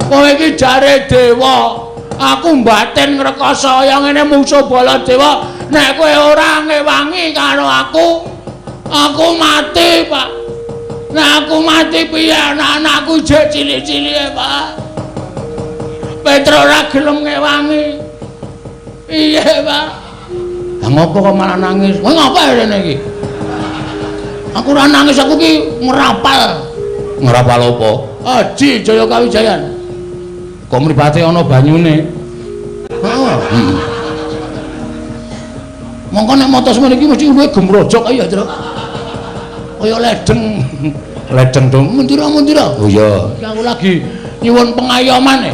Kowe iki jare dewa. Aku mbatin ngrekoso kaya ngene mungsuh Baladewa. Nek kowe ora ngewangi karo aku, aku mati, Pak. Nek aku mati piye anak-anakku jek cilik-cilike, Pak. Petro ora gelem ngewangi. Iya, Pak. Lah ngopo kok malah nangis? Kowe ngapa rene iki? Aku ora nangis, aku ki ngrapal. Ngrapal apa? Aji Jaya Kawijayan. Kok mripate ana banyune? Heeh. Heeh. Mongko nek mata semene iki mesti luwih gemrojok kaya, Truk. Kaya ledeng. Ledeng dong, mundira-mundira. Oh iya, iki aku lagi nyuwun pengayoman e.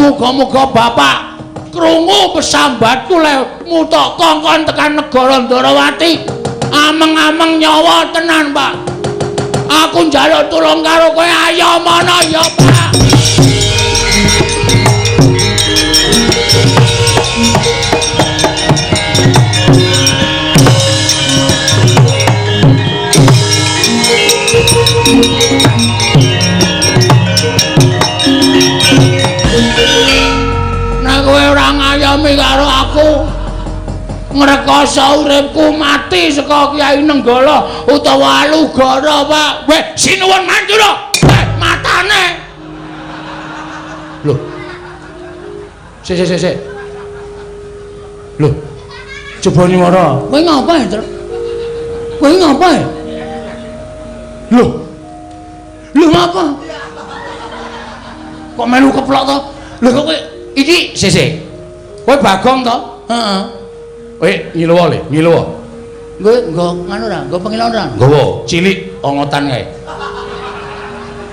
Muga-muga Bapak krungu pesambatku le mutok kongkon tekan negara Ndarawati. Ameng-ameng nyawa tenan, Pak. Aku njaluk tulung karo kowe, ayo mono ya, Pak. Nek kowe ora ngayomi karo aku, ngrekoso uripku mati saka Kyai Nenggala utawa Alugara, Pak. Weh, sinuwun Mandura. Weh, matane. Lho. Sik sik sik sik. Lho. Coba nyuwara. Kowe ngapa, Truk? Kowe ngapa? Lho. Lho ngapa? Kok melu keplok to? Lho kok kowe iki sik sik. Kowe Bagong to? Heeh. Kowe ngiluwa le, ngiluwa. Kowe nggo nganu ora? Nggo pengilon ora? Nggawa, cilik ongotan kae.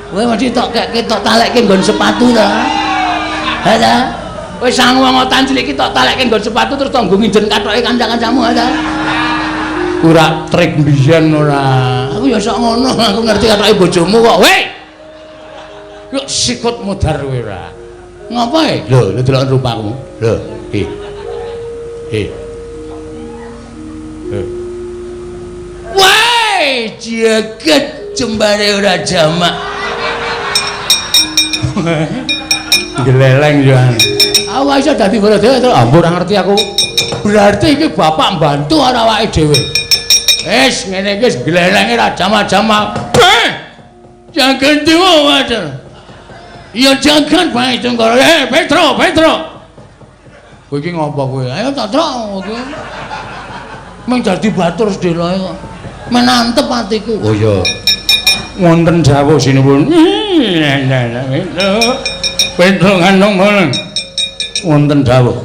Kowe mesti tok kekke tok talekke nggon sepatu to. Ha ta? Kowe sangu ongotan cilik iki tok talekke nggon sepatu terus tok nggo nginjen kathoke kanca-kancamu ha ta? Ora trik mbiyen ora. Aku ya sok ngono, aku ngerti kathoke bojomu kok. Weh. Kok sikut mudhar kowe ora? Ngapa e? Lho, lho delok rupamu. Lho, iki. Iki. Wah, jagat jembare ora jamak. Gleleng yo. Aku iso dadi Baladewa to. Ampun ora ngerti aku. Berarti iki bapak mbantu ora awake dhewe. Wis ngene iki wis glelenge ora jamak-jamak. Jagat dewa wajar. Ya jagat bae Tunggara. Eh, Petro, Petro. Kowe iki ngopo kowe? Ayo tak trok kowe. Meng dadi batur sedeloe kok. Menantep atiku. Oh iya. Wonten dawuh sinuwun. Petro ngandung boleng. Wonten dawuh.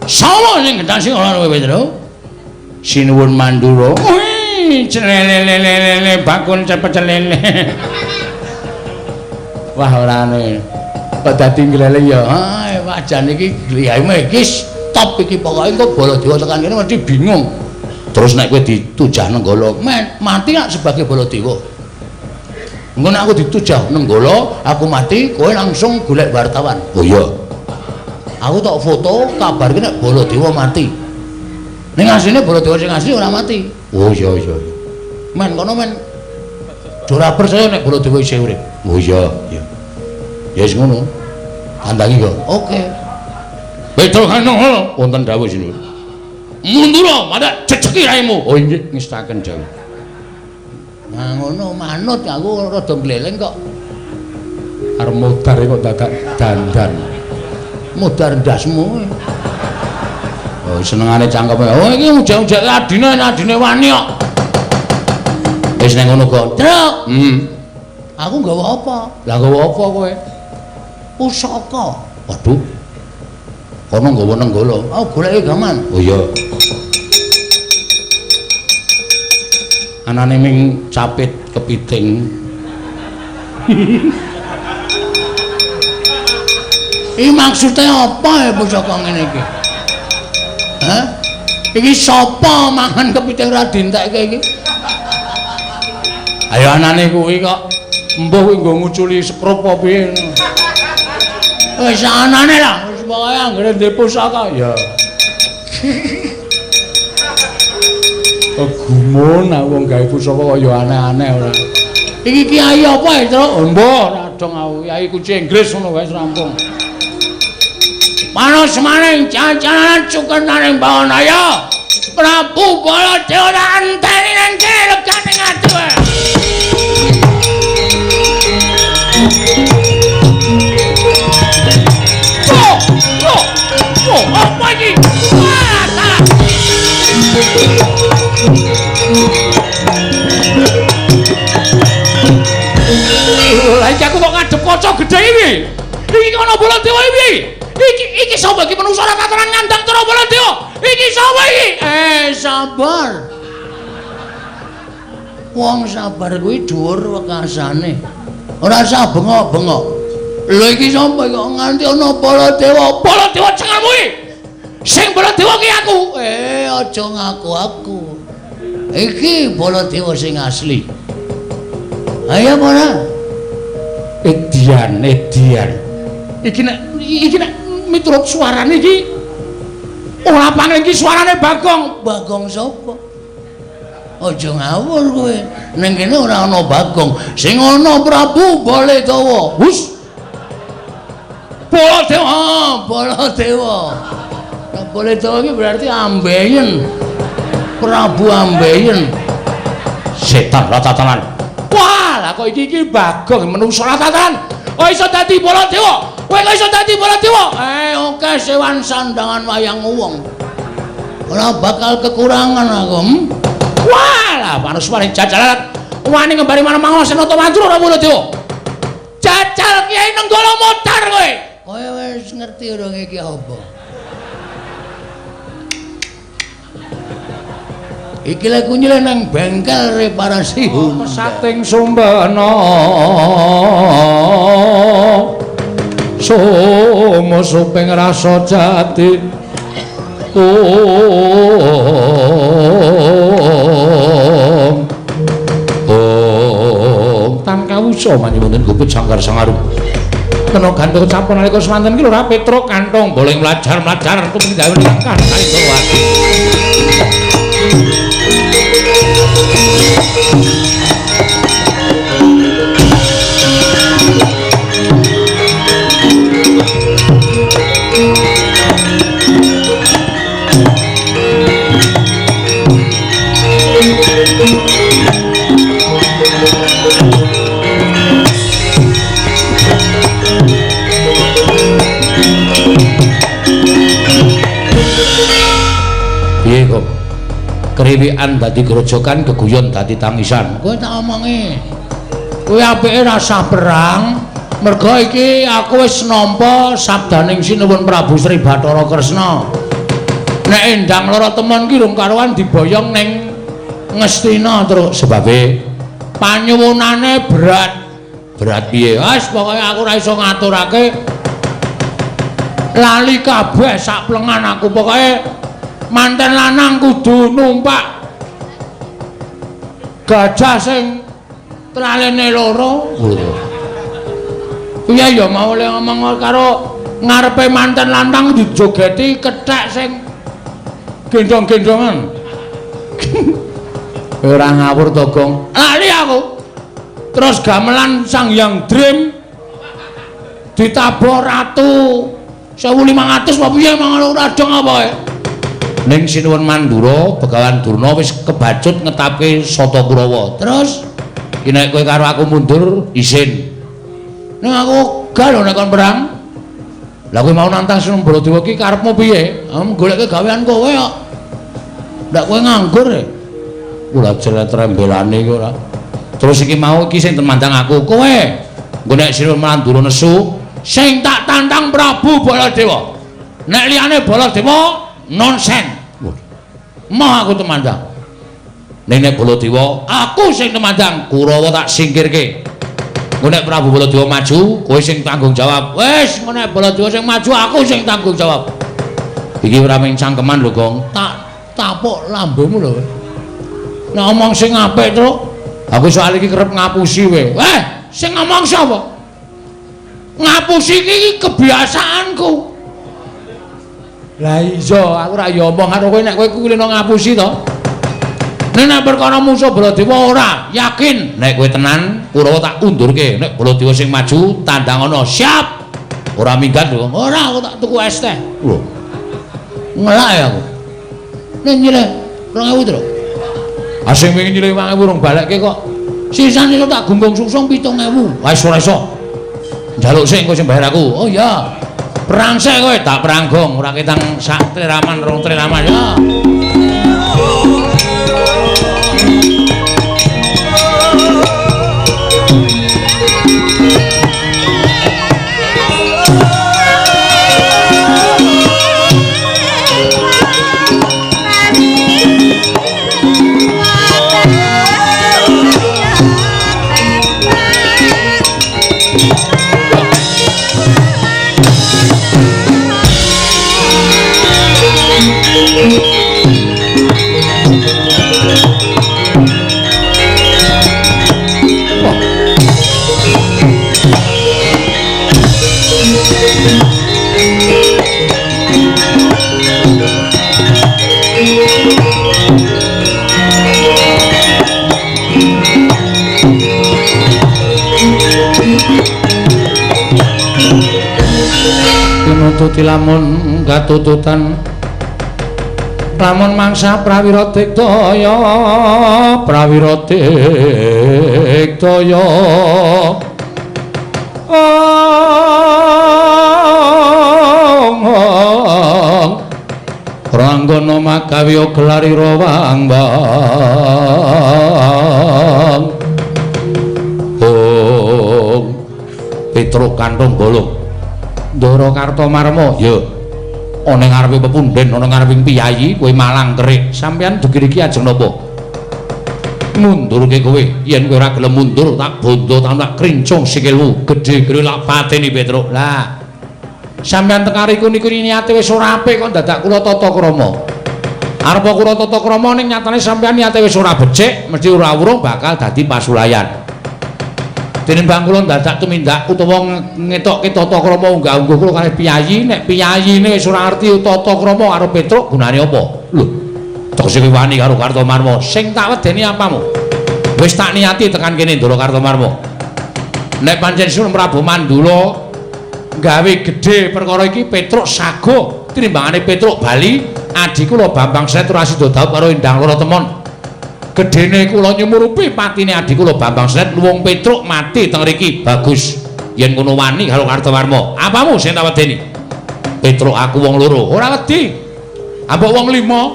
Sapa sing gendhang sing ora kowe, Petro? Sinuwun Mandura. Wih, celelelelele bakul cepet celele. Wah ora ane. Kok dadi ngleleng ya. Ah, wajan iki gliyahme iki stop iki pokoke engko Baladewa tekan kene mesti bingung. Terus nek kowe ditujah Nenggala, men mati lak sebagai Baladewa. Engko nek aku ditujah Nenggala, aku mati, kowe langsung golek wartawan. Oh iya. Aku tok foto kabarke nek Baladewa mati. Ning asline Baladewa sing asli ora mati. Oh iya iya. Men kono men ora percaya nek Baladewa isih urip. Oh iya, iya. Ya wis ngono. Tandangi kok. Oke. Petro Kano wonten dawuh sinuwun. Mundura, madhak jejeki raimu. Oh inggih ngestaken dawuh. Nah ngono manut aku rada gleleng kok. Arep mudhar kok dadak dandan. Mudhar ndasmu. Oh senengane cangkeme. Oh iki ujek-ujeke adine adine wani kok. Wis nang ngono kok. Truk. Aku nggawa apa? Lah nggawa apa kowe? Pusaka. Waduh. Kono nggawa Nenggala. Aku goleki gaman. Oh iya. Anane ming capit kepiting. Iki maksude apa ya pusaka ngene iki? Hah? Iki sapa mangan kepiting ora dientekke iki? Ayo anane kuwi kok embuh kuwi nggo nguculi sekrup apa piye. Wis anane lah, wis pokoke anggere ndek pusaka ya. Gumun aku wong gawe pusaka kaya aneh-aneh ora. Iki kiai apa ya, Truk? Embuh, ora dong aku. Yai kunci Inggris ngono wae rampung. Panos maning jajanan cukenaning Bawanaya. Prabu Baladewa tak enteni nang kene legane ngadu. Oh, oh, oh, apa iki? Wah, salah. Lah iki aku kok ngadep kaca gedhe iki. Iki ana Baladewa iki. Iki sapa iki manungsa ora katoran ngandang cara Baladewa? Iki sapa iki? Sabar. Wong sabar kuwi dhuwur wekasane. Ora usah bengok-bengok. Lho iki sapa kok nganti ana Baladewa? Baladewa cengelmu iki. Sing Baladewa ki aku. Aja ngaku aku. Iki Baladewa sing asli. Ayo ora? Edian, edian. Iki nek miturut suarane iki ora pangen iki suarane Bagong. Bagong sapa? Aja ngawur kowe. Ning kene ora ana Bagong. Sing ana Prabu Baladewa. Hus. Baladewa, Baladewa. Nah, Baladewa iki berarti ambeien. Prabu ambeien. Setan ratatanan. Wah, lah kok iki Bagong menungso ratatanan. Oh iso dadi Baladewa. Kowe kok iso dadi Baladewa? Oke sewan sandangan wayang wong. Ora bakal kekurangan aku. Wah, lah manus paling jajalan. Wani ngembari manang Senata Mandura ora Baladewa. Jajal Kyai Nenggala motar kowe. Kowe wis ngerti urung iki apa? Iki lek kunyile nang bengkel reparasi Honda. Sating sumbana sumo suping rasa jati ong tan kawusa manyuwun gupit sanggar sangaru kena gantung sampun nalika semanten ki lho Petruk kantong boleh mlajar-mlajar tumindhawe ingkang kaindrawati. Piye kok? Kriwikan dadi grojokan, geguyon dadi tangisan. Kowe tak omongi. Kowe apike rasah perang, mergo iki aku wis nampa sabdaning Sinuwun Prabu Sri Bathara Kresna. Nek endang lara temen ki rung karuan diboyong ning Ngastina terus sebabe panyuwunane berat. Berat piye? Wis pokoke aku ora iso ngaturake. Lali kabeh sak plengan aku pokoke manten lanang kudu numpak gajah sing tralene loro. Piye ya mau le ngomong karo ngarepe manten lanang dijogeti kethek sing gendong-gendongan. Ora ngawur to, Gong. Lali aku. Terus gamelan Sang Hyang Dream ditabuh ratu 1500 apa piye mangan ora dong apa kae. Ning Sinuwun Mandura, Begawan Durna wis kebacut ngetapke Sata Kurawa. Terus iki nek kowe karo aku mundur isin. Ning aku gak lho nek kon perang. Lah kowe mau nantang Sinuwun Baladewa ki karepmu piye? Goleke gawean kowe kok. Ndak kowe nganggur e. Ora jelet rembelane iki ora. Terus iki mau iki sing temandang aku kowe. Engko nek Sinuwun Mandura nesu, sing tak tantang Prabu Baladewa. Nek liyane Baladewa nonsen. Moh aku temandang. Ning nek Baladewa, aku sing temandang, Kurawa tak singkirke. Engko nek Prabu Baladewa maju, kowe sing tanggung jawab. Wis, engko nek Baladewa sing maju, aku sing tanggung jawab. Iki ora mung cangkeman lho, Gong. Tak tapuk lambemu lho. Nek omong sing apik, Truk. Aku soal iki kerep ngapusi kowe. Sing ngomong sapa? Ngapusi iki kebiasaanku. Lah iya, aku ora ya omong karo kowe nek kowe kulino ngapusi to. Nek perkara musuh Baladewa ora, yakin nek kowe tenan Kurawa tak undurke. Nek Baladewa sing maju tandang ana, siap. Ora minggat lho. Ora, aku tak tuku es teh. Lho. Ngelak ya aku. Nek nyileh 2000 to. Ah sing wingi nyileh 2000 rong balekke kok. Sisane tak gunggung sungsung 7000. Wis ora iso. Njaluk sik engko sing bayar aku. Oh iya. Perang sik kowe, tak perang gong, ora ketang sak triraman rong triraman ya. Pinututi lamun katututan lamun mangsa prawira digdaya, prawira digdaya. Ranggana magawe gelarira wang-wang. Ong Petruk Kanthong Bolong Ndara Kartomarma ya ana ngarepe pepundhen, ana ngarepe piyayi, kowe malang kerik. Sampeyan dugi riki ajeng napa? Mundurke kowe. Yen kowe ora gelem mundur, tak bondo tak krincung sikilmu. Gedhe-gedhe lak pateni Petruk. Lah, sampeyan teng kariku niku niate wis ora apik kok dadak kula tata krama. Arep kula tata krama ning nyatane sampeyan niate wis ora becik, mesti ora wurung bakal dadi pasulayan. Tinimbang kula dadak tumindak utawa ngetokke tata krama unggah-ungguh kula kalih piyayi, nek piyayine wis ora ngerti tata krama karo Petruk gunane apa? Lho, tegese kowe wani karo Kartomarma. Sing tak wedeni apamu? Wis tak niati tekan kene Ndara Kartomarma. Nek pancen Sun Prabu Mandula gawe gedhe perkara iki Petruk sago tinimbangane Petruk bali adi kula Bambang Sret ora sida dhaup karo Endang Loro Temon. Gedhene kula nyumurupi patine adi kula Bambang Sret luwung Petruk mati teng riki. Bagus yen ngono wani karo Kartomarma. Apamu sing tak wedeni? Petruk aku wong loro ora wedi. Ambok wong lima.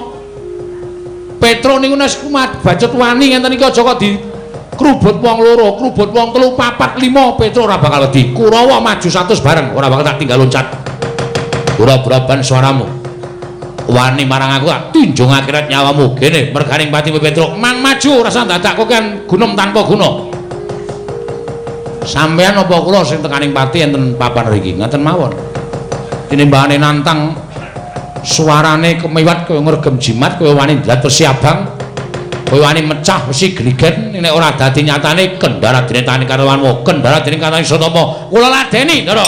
Petruk niku nek bacut wani ngenten iki aja kok di krubut wong loro, krubut wong telu, papat, lima, Petruk ora bakal wedi. Kurawa maju 100 bareng ora bakal tak tinggal loncat. Ora braban suaramu. Wani marang aku tak tinjung akhirat nyawamu. Gene merganing patimu Petruk, mang maju rasa dadak kowe kan gunung tanpa guna. Sampeyan apa kula sing tekaning pati enten papan riki? Ngaten mawon. Tinimbangane nantang suarane kemiwat kaya ngregem jimat, kaya wani ndlat wesi abang, kaya wani mecah wesi gligen. Nek ora dadi nyatane kendara dene tani Kartomarma, kendara dene katani Satama. Kula ladeni, Ndara.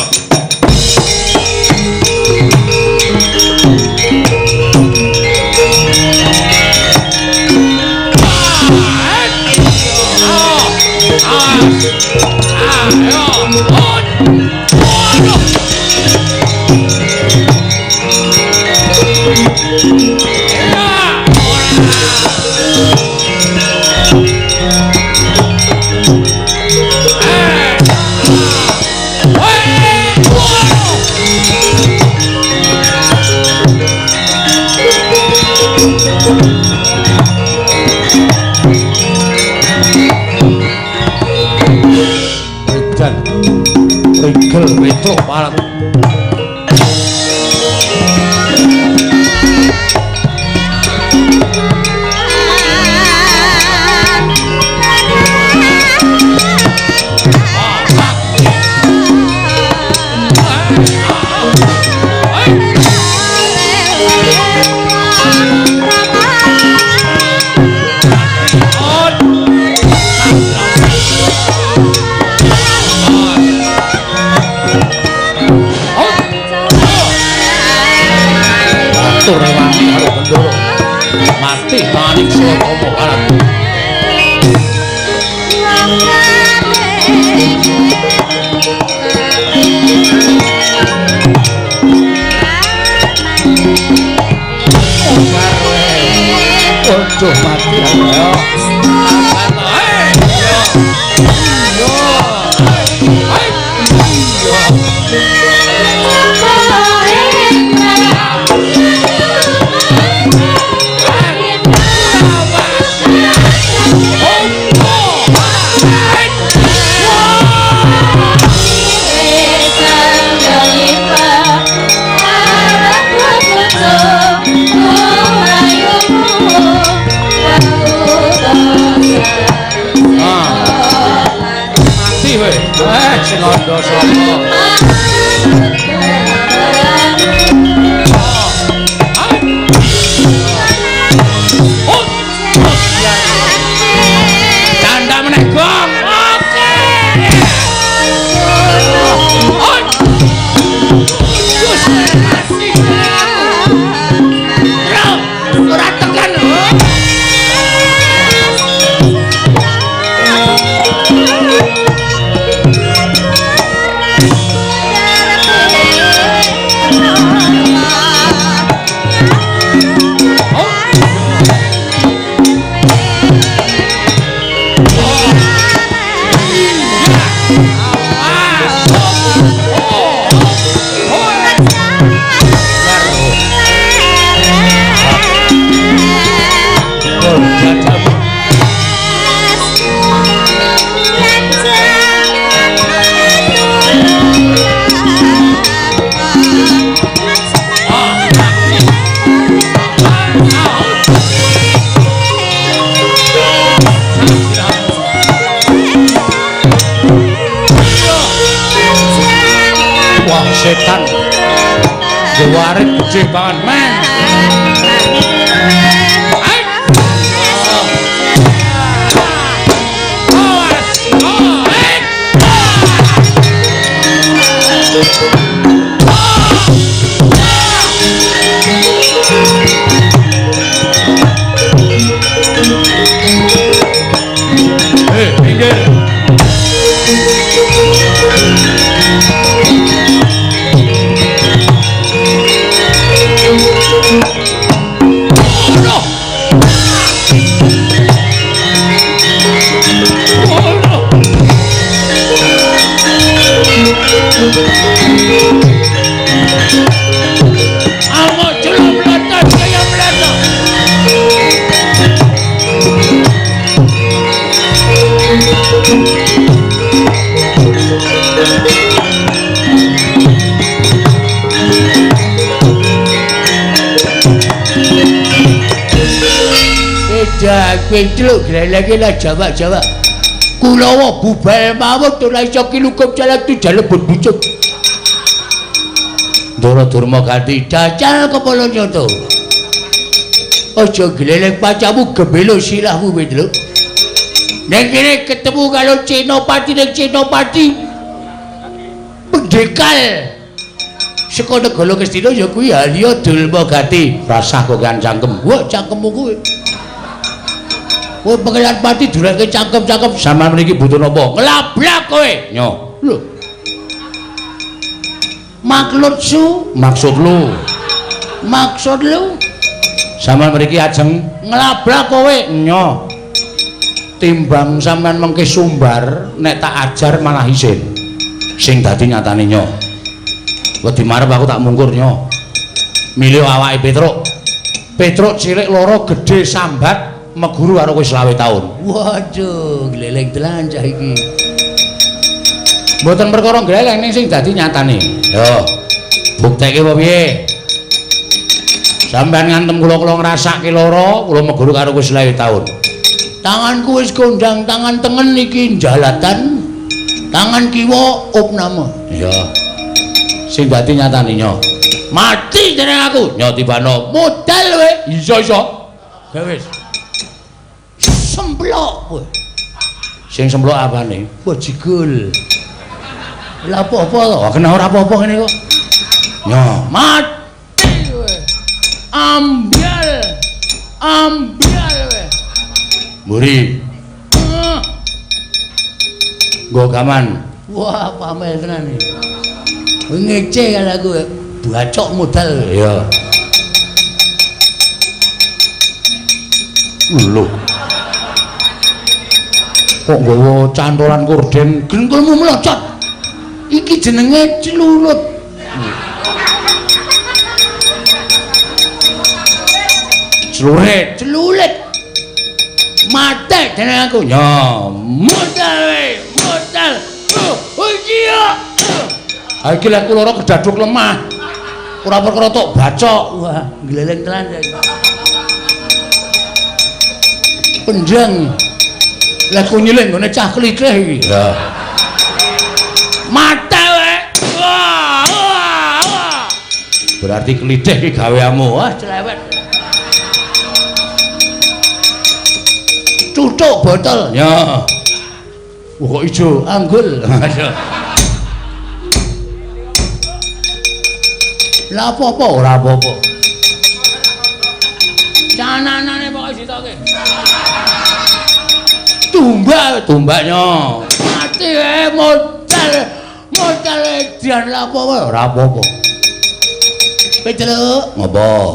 Rigel Petruk parat. Mati tangane Suratama. Waduh mati ayo. Sing andha sapa? Canda meneh gong. Oke. Ora tekan. Setan jewarit gede banget men. Pinggir. Petruk greleke lah Jawa-Jawa. Kulawa bubal mawon ora iso kilukup jalan tu jalebut bucuk. Ndara Durma ganti dacal kepala nyoto. Aja gleleng pacamu gebelo silahmu Petruk. Ning kene ketemu karo Senopati ning Senopati pendekal saka negara Ngastina ya kuwi Halya Durma Gati. Rasah kok kan cangkem. Wah cangkemmu kuwi. Kowe pengelan pati durake cangkem-cangkem sampean mriki butuh napa? Nglablak kowe. Nyo. Lho. Maksud su, maksud lu. Maksud lu? Sampean mriki ajeng nglablak kowe. Nyo. Timbang sampean mengke sumbar nek tak ajar malah isin. Sing dadi nyatane nyo. Wedi marep aku tak mungkur nyo. Milih awake Petruk. Petruk cilik loro gedhe sambat meguru karo kowe 25 taun. Waduh, gleleng tenan cah iki. Mboten perkara gleleng ning sing dadi nyatane. Yo. Bukteke apa piye? Sampeyan ngantem kula kula ngrasake lara, kula meguru karo kowe 25 taun. Tanganku wis kondang, tangan tengen iki jalatan, tangan kiwa opname. Iya. Sing dadi nyatane nyo. Mati jeneng aku. Nyo tibano modal kowe. Iso-iso. Gawe wis. Semplok kowe. Sing semplok apane? Bajigul. Lha apa-apa to? Kena ora apa-apa ngene kok. Nyo, mati kowe. Ambyal. Ambyal kowe. Mburi. Nggo gaman. Wah, pamel tenan iki. Kowe ngece karo aku. Bacok modal. Iya. Lho. Kok nggawa cantolan korden gengkulmu mlocot. Iki jenenge celulut. Celurit, celulit. Mate jeneng aku. Ya, modal we, modal. Oh, iya. Ha iki lek kula kedaduk lemah. Ora perkara tok bacok. Wah, gleleng tenan saiki. Pendhang. Lek ku nyilih nggone cah klithih iki. Lah. Mate we. Wah, wah, wah. Berarti klithih iki gaweanmu. Wah, celewet. Tutuk botol. Ya. Wah, kok ijo anggul. Lah apa-apa ora apa-apa. Cananane pokoke ditoke. Tumbak, tumbaknya. Mati modal. Modal edian lah apa-apa ora apa-apa. Petruk, ngopo?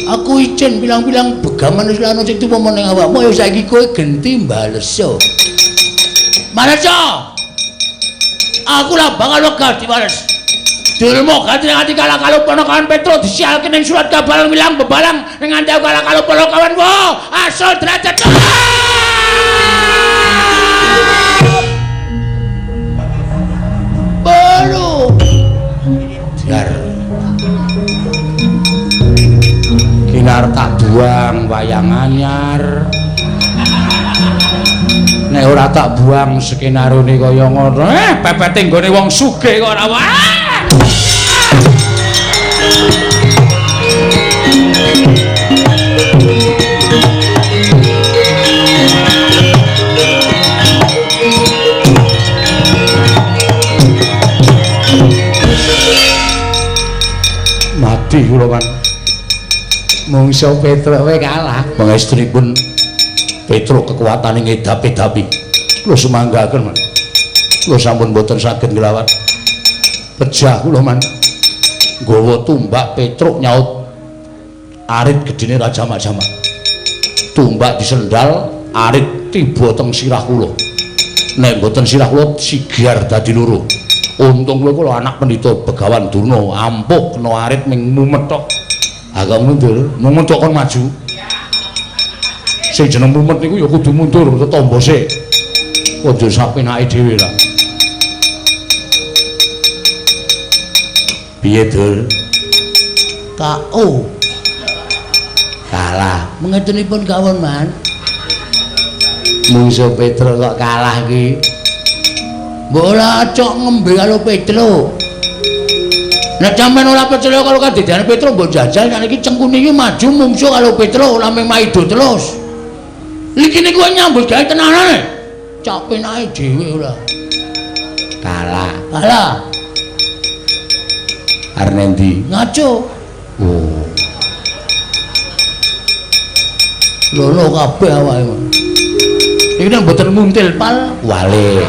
Aku izin bilang-bilang begaman wis ana sing tuwa ning awakmu ya saiki kowe genti baleso. Baleso. Aku lah bakal wegah dibales. Dulmu ganti nganti kalah kalau ponokawan Petro disialke ning surat kabar wilang bebalang ning nganti aku kalah kalau ponokawan wo asal derajat. Baru biar kinar tak buang wayang anyar. Nek ora tak buang skenarione kaya ngono, pepete nggone wong sugih kok ora. Mati kula kan. Mungso Petruk we kalah. Pangestunipun Petruk kekuatane ngedap-edapi. Kula sumanggaken, Man. Kula sampun mboten saged nglawan. Pejah kula, Man. Nggawa tumbak Petruk nyaut arit gedene Raja Jamak-Jamak. Tumbak disendal, arit tiba teng sirah kula. Nek mboten sirah kula sigar dadi loro. Untung kula anak pendhita Begawan Durna, ampuh kena arit ming mumet tok. Agak mundur, mumet kok kon maju. Sing jeneng mumet niku ya kudu mundur tetombo sik. Aja sapenake dhewe lah. Piye, Dul? KO. Kalah. Mengetenipun kawon, Man. Mungso Petruk kok kalah iki. Mbok ora cok ngembe karo Petruk. Nek sampean ora percaya karo kadidane Petruk mbok jajal nek iki cengkune iki maju mungso karo Petruk ora mung maido terus. Iki niku nyambut gawe tenanane. Cok penake dhewe ora. Kalah. Kalah. Arep endi? Ngaco. Oh. Lolo kabeh awake. Iki nek mboten muntil pal wale.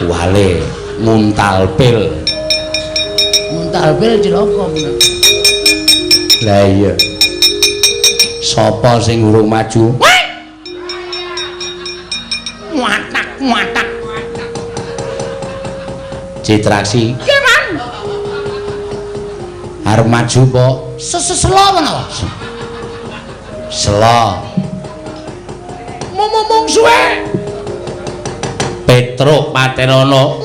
Wale nguntal pil. Nguntal pil cilaka menawa. Lah iya. Sapa sing urung maju? Watak watak. Citraksi. Nggih, Man. Arep maju po? Seselo menawa. Selo. Mumung suwe. Petruk patenono.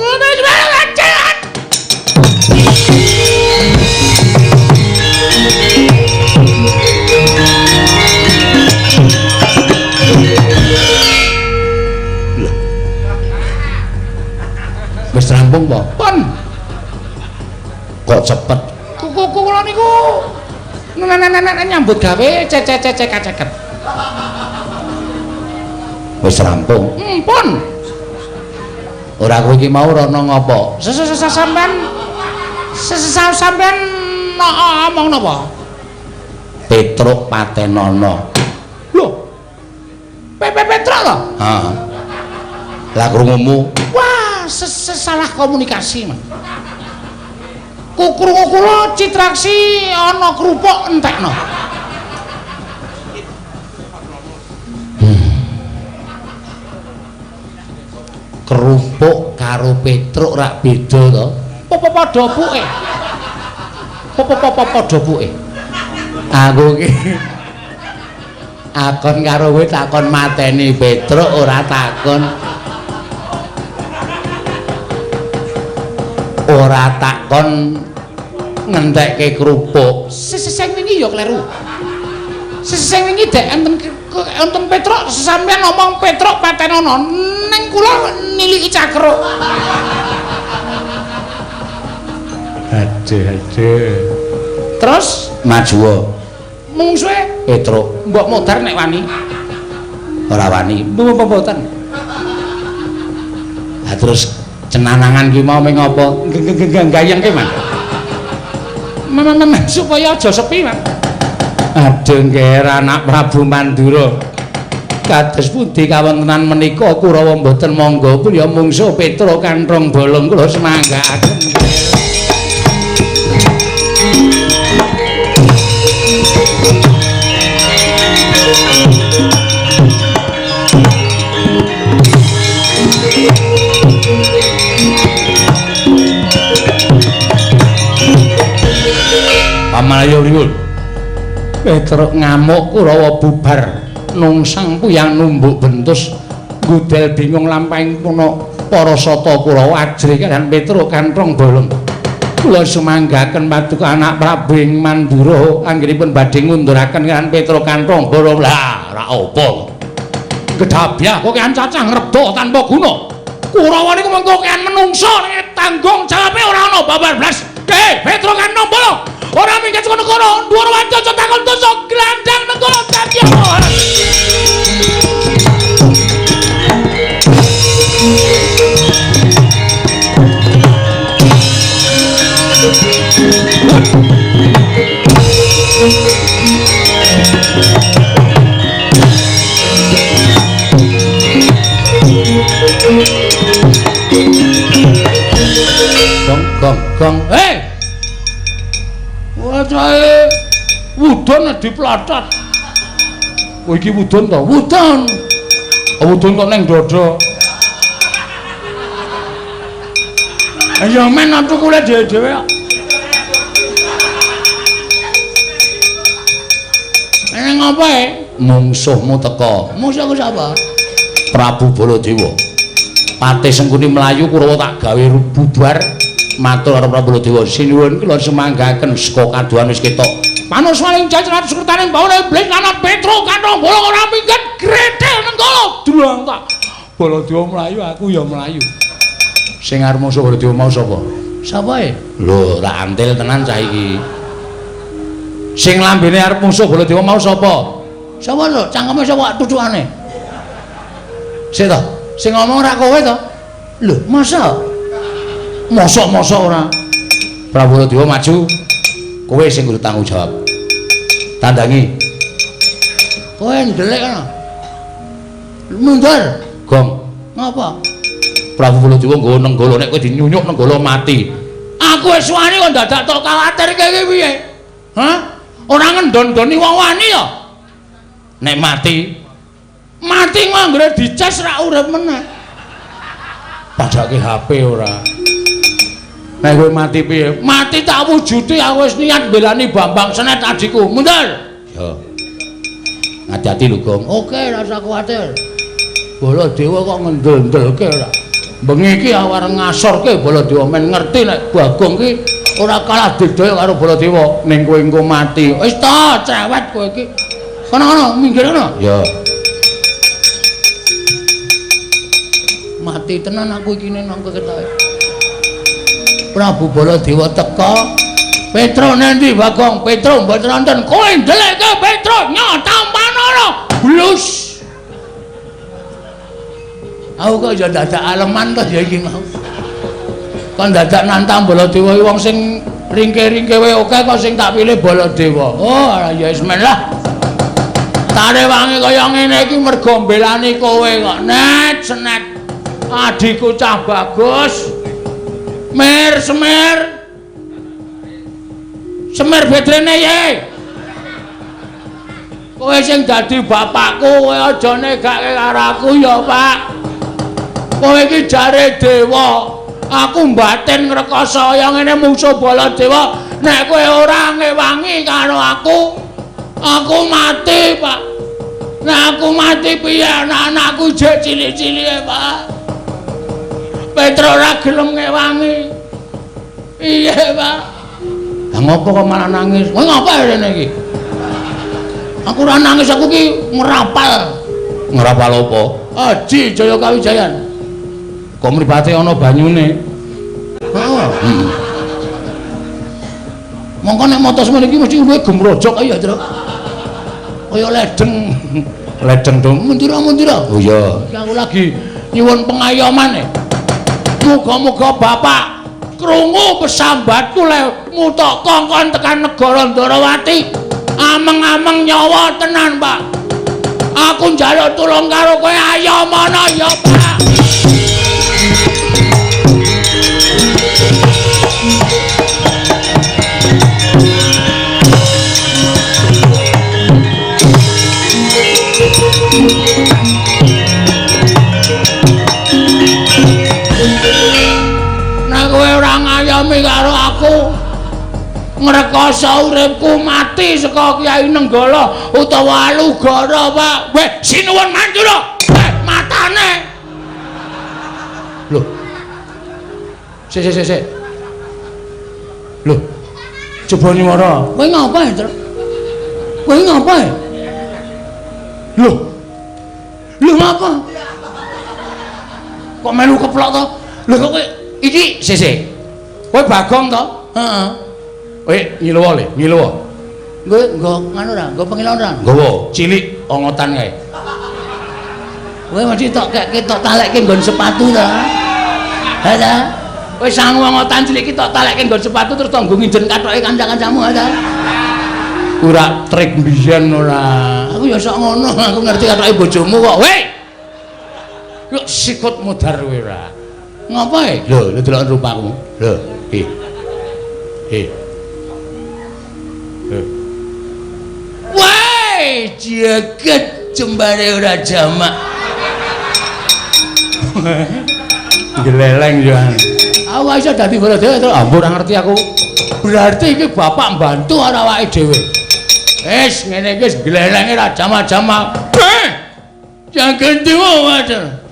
Wis rampung po? Pun. Kok cepet? Kuku kula niku nenek-nenek nyambut gawe cecek-cecek. Wis rampung. Pun. Ora kowe iki mau rono ngopo? Sampean sampean omong napa? Petruk patenono. Lho. Petruk to? Heeh. Lah krungumu? Wah, salah komunikasi, Man. Kukrungu kula Citraksi ana kerupuk entekno. Kerupuk karo Petruk rak beda to? Apa padha puke? Apa padha puke? Aku ki akon karo kowe takon mateni Petruk ora takon. Ora takon ngentekke kerupuk. Sing wingi ya kleru. Sing wingi dek enten Petruk sampeyan ngomong Petruk patenono ning kula niliki cakruk. Aduh aduh. Terus majuwa. Mungsuhe Petruk mbok modar nek wani. Ora wani. Mboten. Ha terus cenanangan ki mau ming apa? Gayengke, Mas. Mem supaya aja sepi, Mas. Aduh ngger anak Prabu Mandura. Kados pundi kawontenan menika Kurawa mboten mangga pun ya mungsuh Petruk kanthong bolong kula semanggaaken. Pamalayu riwul. Petruk ngamuk Kurawa bubar nungsang puyang numbuk bentus gudel bingung lampahing puna para sata Kurawa ajrih kaliyan Petruk kanthong bolong. Kula sumanggaken paduka anak Prabu ing Mandura anggenipun badhe ngunduraken kaliyan Petruk kanthong bolong. Lah ora apa. Gedhabyah kok kean cacah ngrebda tanpa guna. Kurawa niku mengko kean menungsa nek tanggung jawabe ora ana babar blas. Hei Petruk kanthong bolong. Ora minggat saka negara, dhuwur wanca takon dosa glandang negara dadi apa? Gong gong gong. Hei! Wacahe wudon diplotot. Kowe iki wudon to? Wudon. Wudon kok ning dada. Ayo men tukule dhewe-dhewe kok. Ning apa e? Mungsuhmu teka. Mungsuhku sapa? Prabu Baladewa. Patih Sengkuni mlayu Kurawa tak gawe bubar. Matur karo Prabu Baladewa, sinuwun kula sumanggaken saka kaduhan wis ketok. Manuswaning jajaran sukertaning bawana iblis lan Petruk kanthong bolong ora minggat gretel nenggala. Druang tak. Baladewa mlayu aku ya mlayu. Sing arep musuh Baladewa mau sapa? Sapa e? Lho, tak antil tenan cah iki. Sing lambene arep musuh Baladewa mau sapa? Sapa lho? Cangkeme sapa tutukane? Sik to, sing ngomong ora kowe to? Lho, masa? Mosok-mosok ora. Prabu Baladewa maju. Kowe sing kudu tanggung jawab. Tandangi. Kowe ndelik kono. Mundur. Gong. Ngapa? Prabu Baladewa nggawa nenggala nek kowe dinyunyuk nenggala mati. Aku wis wani kok dadak tok kawatirke iki piye? Hah? Ora ngendon-ndoni wong wani ya? Nek mati, mati anggere dicas rak urip meneh. Padake HP ora. Nek kowe mati piye? Mati tak wujude aku wis niat mbelani Bambang Senet adikku. Mundur. Ya. Ati-ati lho, Gong. Oke, rasa kuwatir. Baladewa kok ngendel-ndelke ora. Bengi iki aku arep ngasorke Baladewa men ngerti nek Bagong ki ora kalah didaya karo Baladewa ning kowe engko mati. Wis ta, cewek kowe iki. Kono-kono, minggir kono. Ya. Mati tenan aku iki nang ketoke. Prabu Baladewa teka. Petruk nendi Bagong? Petruk mboten wonten. Kowe ndelekke Petruk nyotampanana. Blus. Aku kok ya dadak aleman to ya iki mau. Kok dadak nantang Baladewa iki wong sing ringke-ringke wae akeh kok sing tak pilih Baladewa. Oh, ya wis men lah. Tarewangi kaya ngene iki mergo mbelani kowe kok. Net senet. Adikku cah bagus. Mer semer. Semer bedrene ye. Kowe sing dadi bapakku, kowe aja negake karo aku ya, Pak. Kowe iki jare dewa. Aku mbatin ngrekoso kaya ngene mungsuh Baladewa. Nek kowe ora ngewangi karo aku, aku mati, Pak. Nek aku mati piye anak-anakku jek cilik-cilike, Pak. Petro ora gelem ngewangi. Iya, Pak. Lah ngopo kok malah nangis? Kowe ngopo rene iki? Aku ora nangis, aku ki ngrapal. Ngrapal apa? Aji Jaya Kawijayan. Kok mripate ana banyune? Heeh. Mongko nek mata semene iki mesti luwe gemrojok kaya, Truk. Kaya ledeng. Ledeng dong, mundira-mundira. Oh iya, iki aku lagi nyuwun pengayoman. Muga-muga Bapak krungu pesambatku le mutok kongkon tekan negara Ndorowati. Ameng-ameng nyawa tenan, Pak. Aku njaluk tulung karo kowe, ayo mono ya, Pak. Nek kowe ora ngayomi karo aku, ngrekoso uripku mati saka Kyai Nenggala utawa Alugara, Pak. Weh, sinuwun Mandura. Weh, matane. Lho. Sik sik sik sik. Lho. Coba nyuwara. Kowe ngapa, Truk? Kowe ngapa? Lho. Lho ngapa? Kok melu keplok to? Lho kok kowe iki sik sik. Kowe Bagong to? Heeh. Kowe ngiluwa le, ngiluwa. Nggo nggo nganu ora, nggo pengilon ora? Nggawa, cilik ongotan kae. Kowe mesti tok kekke tok talekke nggon sepatu ta. Ha ta? Kowe sangu ongotan cilik iki tok talekke nggon sepatu terus tok nggo nginjen kathoke kanca-kancamu ha ta? Ora trik mbiyen ora. Aku ya sok ngono, aku ngerti kathoke bojomu kok. Weh. Kok sikut mudhar kowe ora. Ngapa e? Lho, lho delok rupamu. Lho, iki. He. Wah, jagat jembare ora jamak. Gleleng yo. Aku iso dadi Baladewa to. Ampun ora ngerti aku. Berarti iki bapak mbantu ora awake dhewe. Wis ngene iki wis glelenge ora jamak-jamak. Jagat dewa wajar.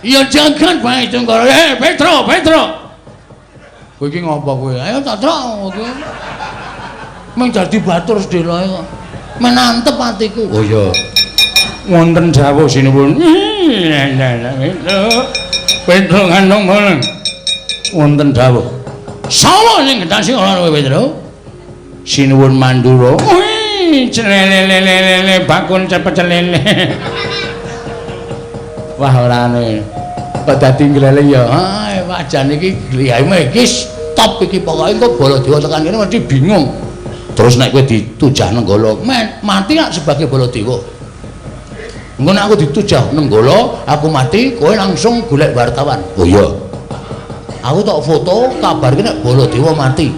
Ya jagat bae Tunggara. Petro, Petro. Kowe iki ngopo kowe? Ayo tak trok kowe. Meng dadi batur sedheloe kok. Menantep atiku. Oh iya. Wonten dawuh sinuwun. Petro ngandung bareng. Wonten dawuh. Sapa sing gedhang sing ora kowe Petro? Sinuwun Mandura. Wih, celelelelele bakun cepet celele. Wah ora ane. Kok dadi ngleleng ya. Ha, wajane iki gliyahme iki stop iki pokoke engko Baladewa tekan kene mesti bingung. Terus nek kowe ditujah Nenggala, mati nak sebagai Baladewa. Engko nek aku ditujah Nenggala, aku mati, kowe langsung golek wartawan. Oh iya. Aku tok foto kabarke nek Baladewa mati.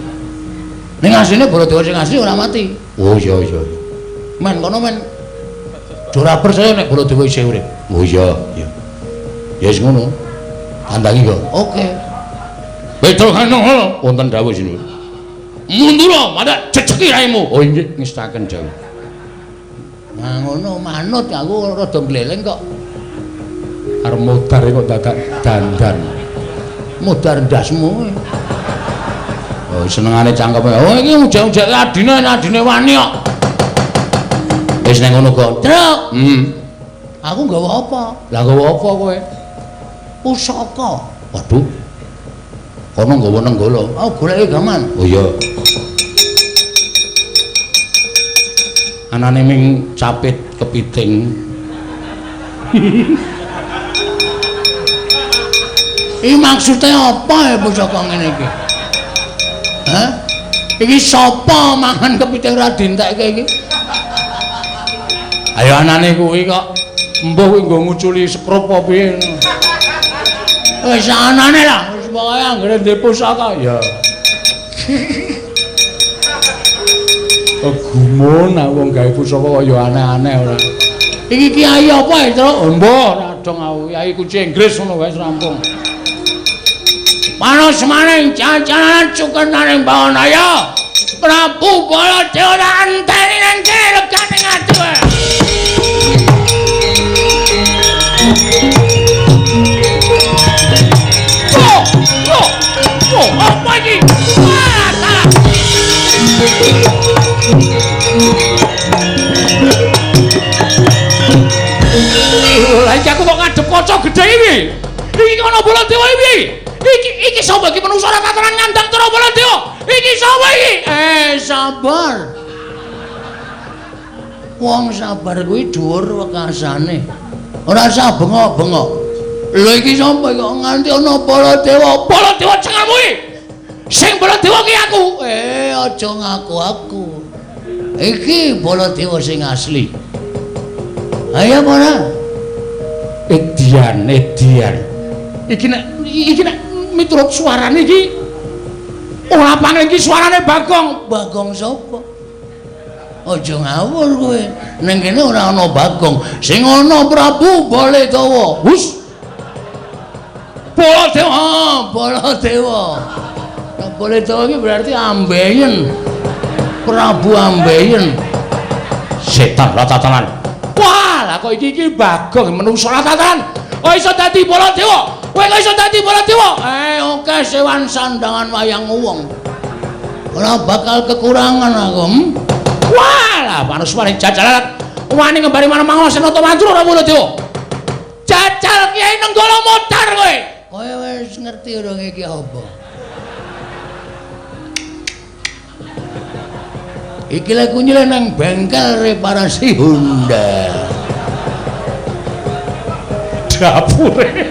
Ning asline Baladewa sing asli ora mati. Oh iya iya. Men kono men ora percaya nek Baladewa isih urip. Oh iya, iya. Ya wis ngono. Tandangi kok. Oke. Petro Kanoho wonten dawuh sinuwun. Mundura, madak jejeki raimu. Oh inggih ngestaken dawuh. Nah ngono manut aku rada gleleng kok. Arep modar kok dadak dandan. Modar ndasmu. Oh senengane cangkeme. Oh iki ujek-ujek adine adine wani kok. Wis nang ngono kok. Truk. Aku nggawa apa? Lah nggawa apa kowe? Pusaka. Waduh. Kono nggawa Nenggala. Oh, goleki gaman. Oh iya. Anane ming capit kepiting. Iki maksude apa ya pusaka ngene iki? Hah? Iki sapa mangan kepiting ora dientekke iki? Ayo anane kuwi kok mbuh kuwi nggo nguculi sekrup apa piye. Wis anane lah, wis pokoke anggere ndek pusaka ya. Oh gumun aku wong gawe pusaka kaya aneh-aneh ora. Iki kiai apa ya, Truk? Mbuh, ora ora dong aku. Yai kunci Inggris ngono wae rampung. Panos maning jajanan cukenaning bawon ayo. Prabu Baladewa tak enteni nang kene legane ati kowe. Oh, oh, oh, apa iki? Wah, salah. Lah iki aku kok ngadep kaca gedhe iki. Iki ana Baladewa iki. Iki sapa iki manungsa ora katoran ngandang cara Baladewa? Iki sapa iki? Sabar. Wong sabar kuwi dhuwur wekasane. Ora usah bengok-bengok. Lho iki sapa kok nganti ana Baladewa? Baladewa cengelmu iki. Sing Baladewa ki aku. Aja ngaku aku. Iki Baladewa sing asli. Ayo ora? Edian, edian. Iki nek miturut suarane iki ora pangen iki suarane Bagong. Bagong sapa? Aja ngawur kowe. Ning kene ora ana Bagong. Sing ana Prabu Baladewa. Hus. Baladewa, Baladewa. Nah, Baladewa iki berarti ambeien. Prabu ambeien. Setan ratatanan. Wah, lah kok iki Bagong menungso ratatanan. Oh iso dadi Baladewa. Kowe kok iso dadi Baladewa? Oke sewan sandangan wayang wong. Ora bakal kekurangan aku. Wah, lah manuswane jajalan wani ngembari manang Senata Mandura ora Baladewa. Jajal Kyai Nenggala modar kowe. Kowe wis ngerti urung iki apa? Iki lek kunyile nang bengkel reparasi Honda. Dapure.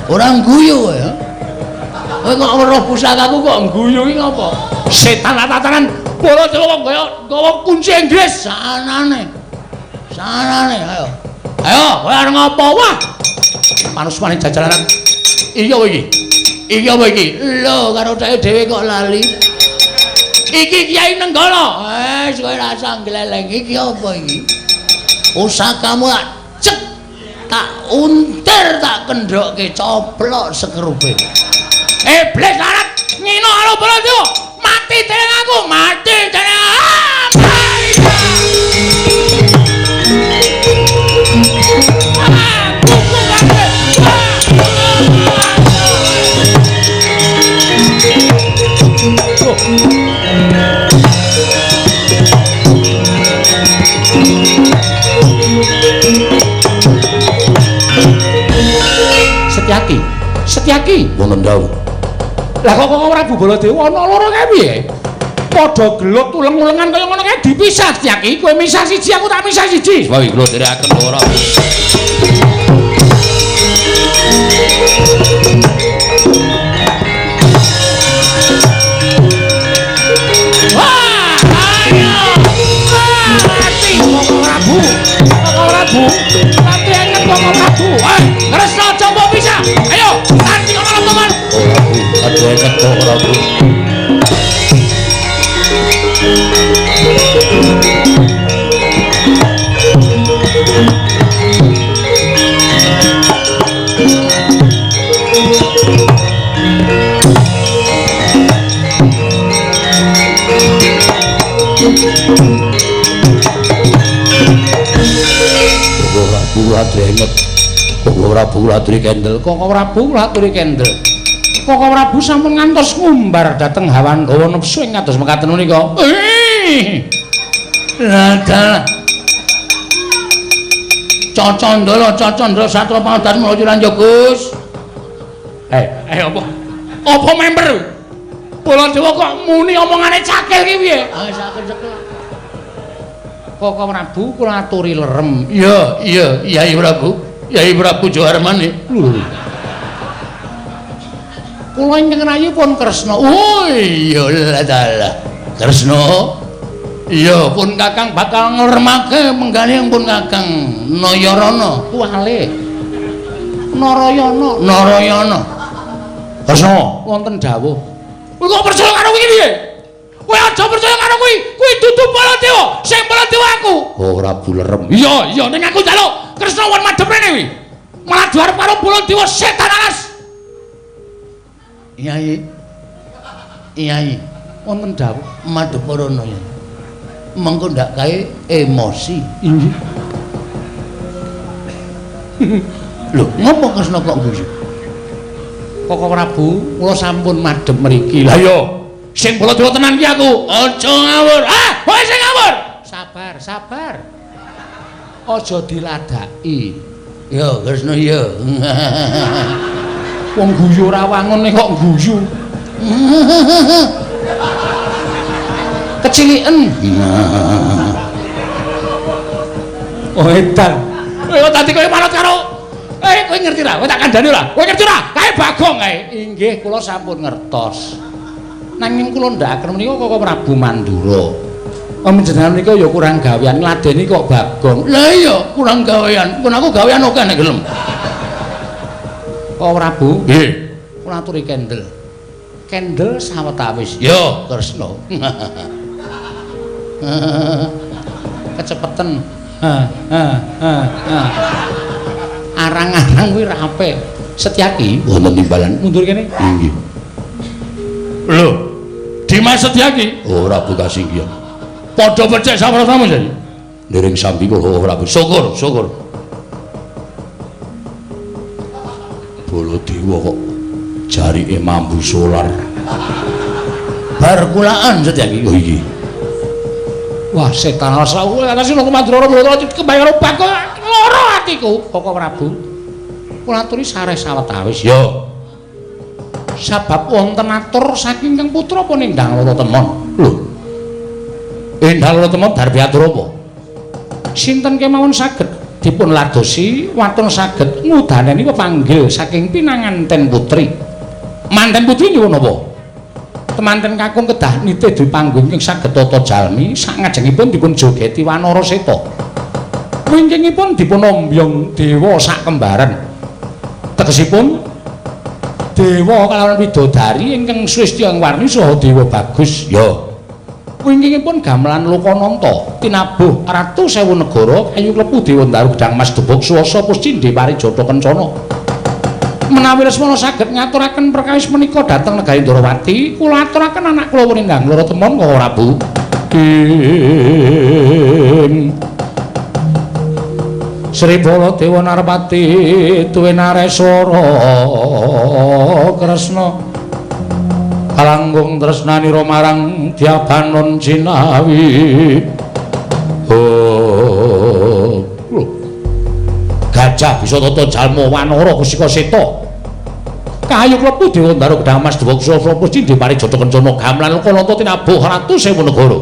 Ora ngguyu kowe ya. Kowe kok weruh pusakaku kok ngguyu iki ngapa? Setan tatanan Baladewa kok kaya gawa kunci Inggris. Sanane. Sanane ayo. Ayo, kowe arep ngopo? Wah. Manuswane jajalanan. Iki apa iki? Iki apa iki? Lho, karo dheke dhewe kok lali. Iki Kyai Nenggala. Wis kowe rasa ngleleng iki apa iki? Pusakamu tak cek, tak untir, tak kendhokke coplok sekerupe. Iblis larat ngino karo Baladewa. Mati dening aku, mati dening. Setyaki, Setyaki wonten dawuh. Lah kok Prabu Baladewa ana loro kae piye? Padha gelut uleng-ulengan kaya ngono kae dipisah Setyaki. Kowe misah siji, aku tak misah siji. Wah, kula dherekaken ora. Wah, ayo. Mati Koko Prabu. Koko Prabu. Mati anget Koko Prabu. Kresna aja mbok pisah. Ayo, nanti ana teman. Prabu, aja Koko Prabu. Koko Prabu latri kendel, Koko Prabu latri kendel. Koko Prabu sampun ngantos ngumbar dhateng hawan hawa nepsu ing kados mekaten menika. Lah dalah. Cocondala cocondala satra pangadas menawa Ranjo Gus. Apa? Apa member? Baladewa kok muni omongane cakil ki piye? Ah, sakel-sakel. Koko Prabu kula aturi lerem. Iya, iya, Yai Prabu. Yai Prabu Jawarmani. Kula ingkang rayi pun Kresna. Oh iya lah dalah. Kresna. Iya, pun Kakang bakal ngleremake menggane pun Kakang Nayarana. Kuwale. Narayana. Narayana. Kresna, wonten dawuh. Kowe kok percaya karo kuwi piye? Kowe aja percaya karo kuwi. Kuwi dudu Baladewa, sing Baladewa aku. Oh, Prabu lerem. Iya, iya, ning aku njaluk Kresna won madhep rene kuwi. Malah diarep karo Baladewa setan alas. Yai. Yai, wonten dawuh madhep rono ya. Mengko ndak kae emosi. Inggih. Lho, ngopo Kresna kok guyu? Koko Prabu, kula sampun madhep mriki. Lah iya, sing Baladewa tenan ki aku. Aja ngawur. Ah, kowe sing ngawur. Sabar, sabar. Aja diladaki. Ya, Kresna ya. Wong guyu ora wangun kok guyu. Keciliken. Oh edan. Kowe kok dadi kowe manut karo kowe ngerti ra? Kowe tak kandhani ora? Kowe ngerti ora? Kae Bagong kae. Inggih, kula sampun ngertos. Nanging kula ndhakaken menika Koko Prabu Mandura. Panjenengan menika ya kurang gawean, ngladeni kok Bagong. Lah iya, kurang gawean. Pun aku gawean akeh nek gelem. Koko Prabu, nggih. Kula aturi kendel. Kendel sawetawis. Yo, Kresna. Kecepeten. Ha ha ha ha. Arang-arang kuwi ra apik. Setyaki wonten timbalan mundur kene. Inggih. Lho, Dimas Setyaki? Oh, Prabu Kasinggihan. Padha becik sapratamu jadi. Niring sambi kula Prabu. Syukur, syukur. Baladewa kok jarike mambu solar. Bar kulaan Setyaki. Oh iki. Wah, setan alas aku Mandura mula kembali karo Bagong lara atiku. Koko Prabu. Kula aturi sareh sawetawis. Yo. Sabab wonten atur saking Kang Putra apa Endang Loro Temon. Lho. Endang Loro Temon darbe atur apa? Sinten kemawon saged dipun ladosi waton saged ngudaneni pepanggil saking pinanganten putri. Manten putri nyuwun apa? Temanten kakung kedah nitih dwi panggung ing saged tata jalmi sangajengipun dipun jogeti wanara seta. Wingkingipun dipun ombyong dewa sak kembaran. Tegesipun dewa kalawan widodari ingkang srestya ing warni saha dewa bagus. Ya. Wingkingipun gamelan Lokananta tinabuh ratu sewu negara kayu klepu dewa ndaru gedang mas debog swasa puscindhe parijata kencana. Menawi Lesmana saged ngaturaken perkawis menika dhateng negari Ndrawati, kula aturaken anak kula Endang Loro Temon Koko Prabu. Ing Sri Baladewa Narpati tuwe nareswara Kresna kalangkung tresnanira marang Dyabanon jinawi. Oh. Gajah bisa tata jalma wanara kusika seta. Kayu klepu dewa ndaru gedang mas dewok sasa pusti parijata kencana gamelan Lokananta tinabuh ratu sewu negara.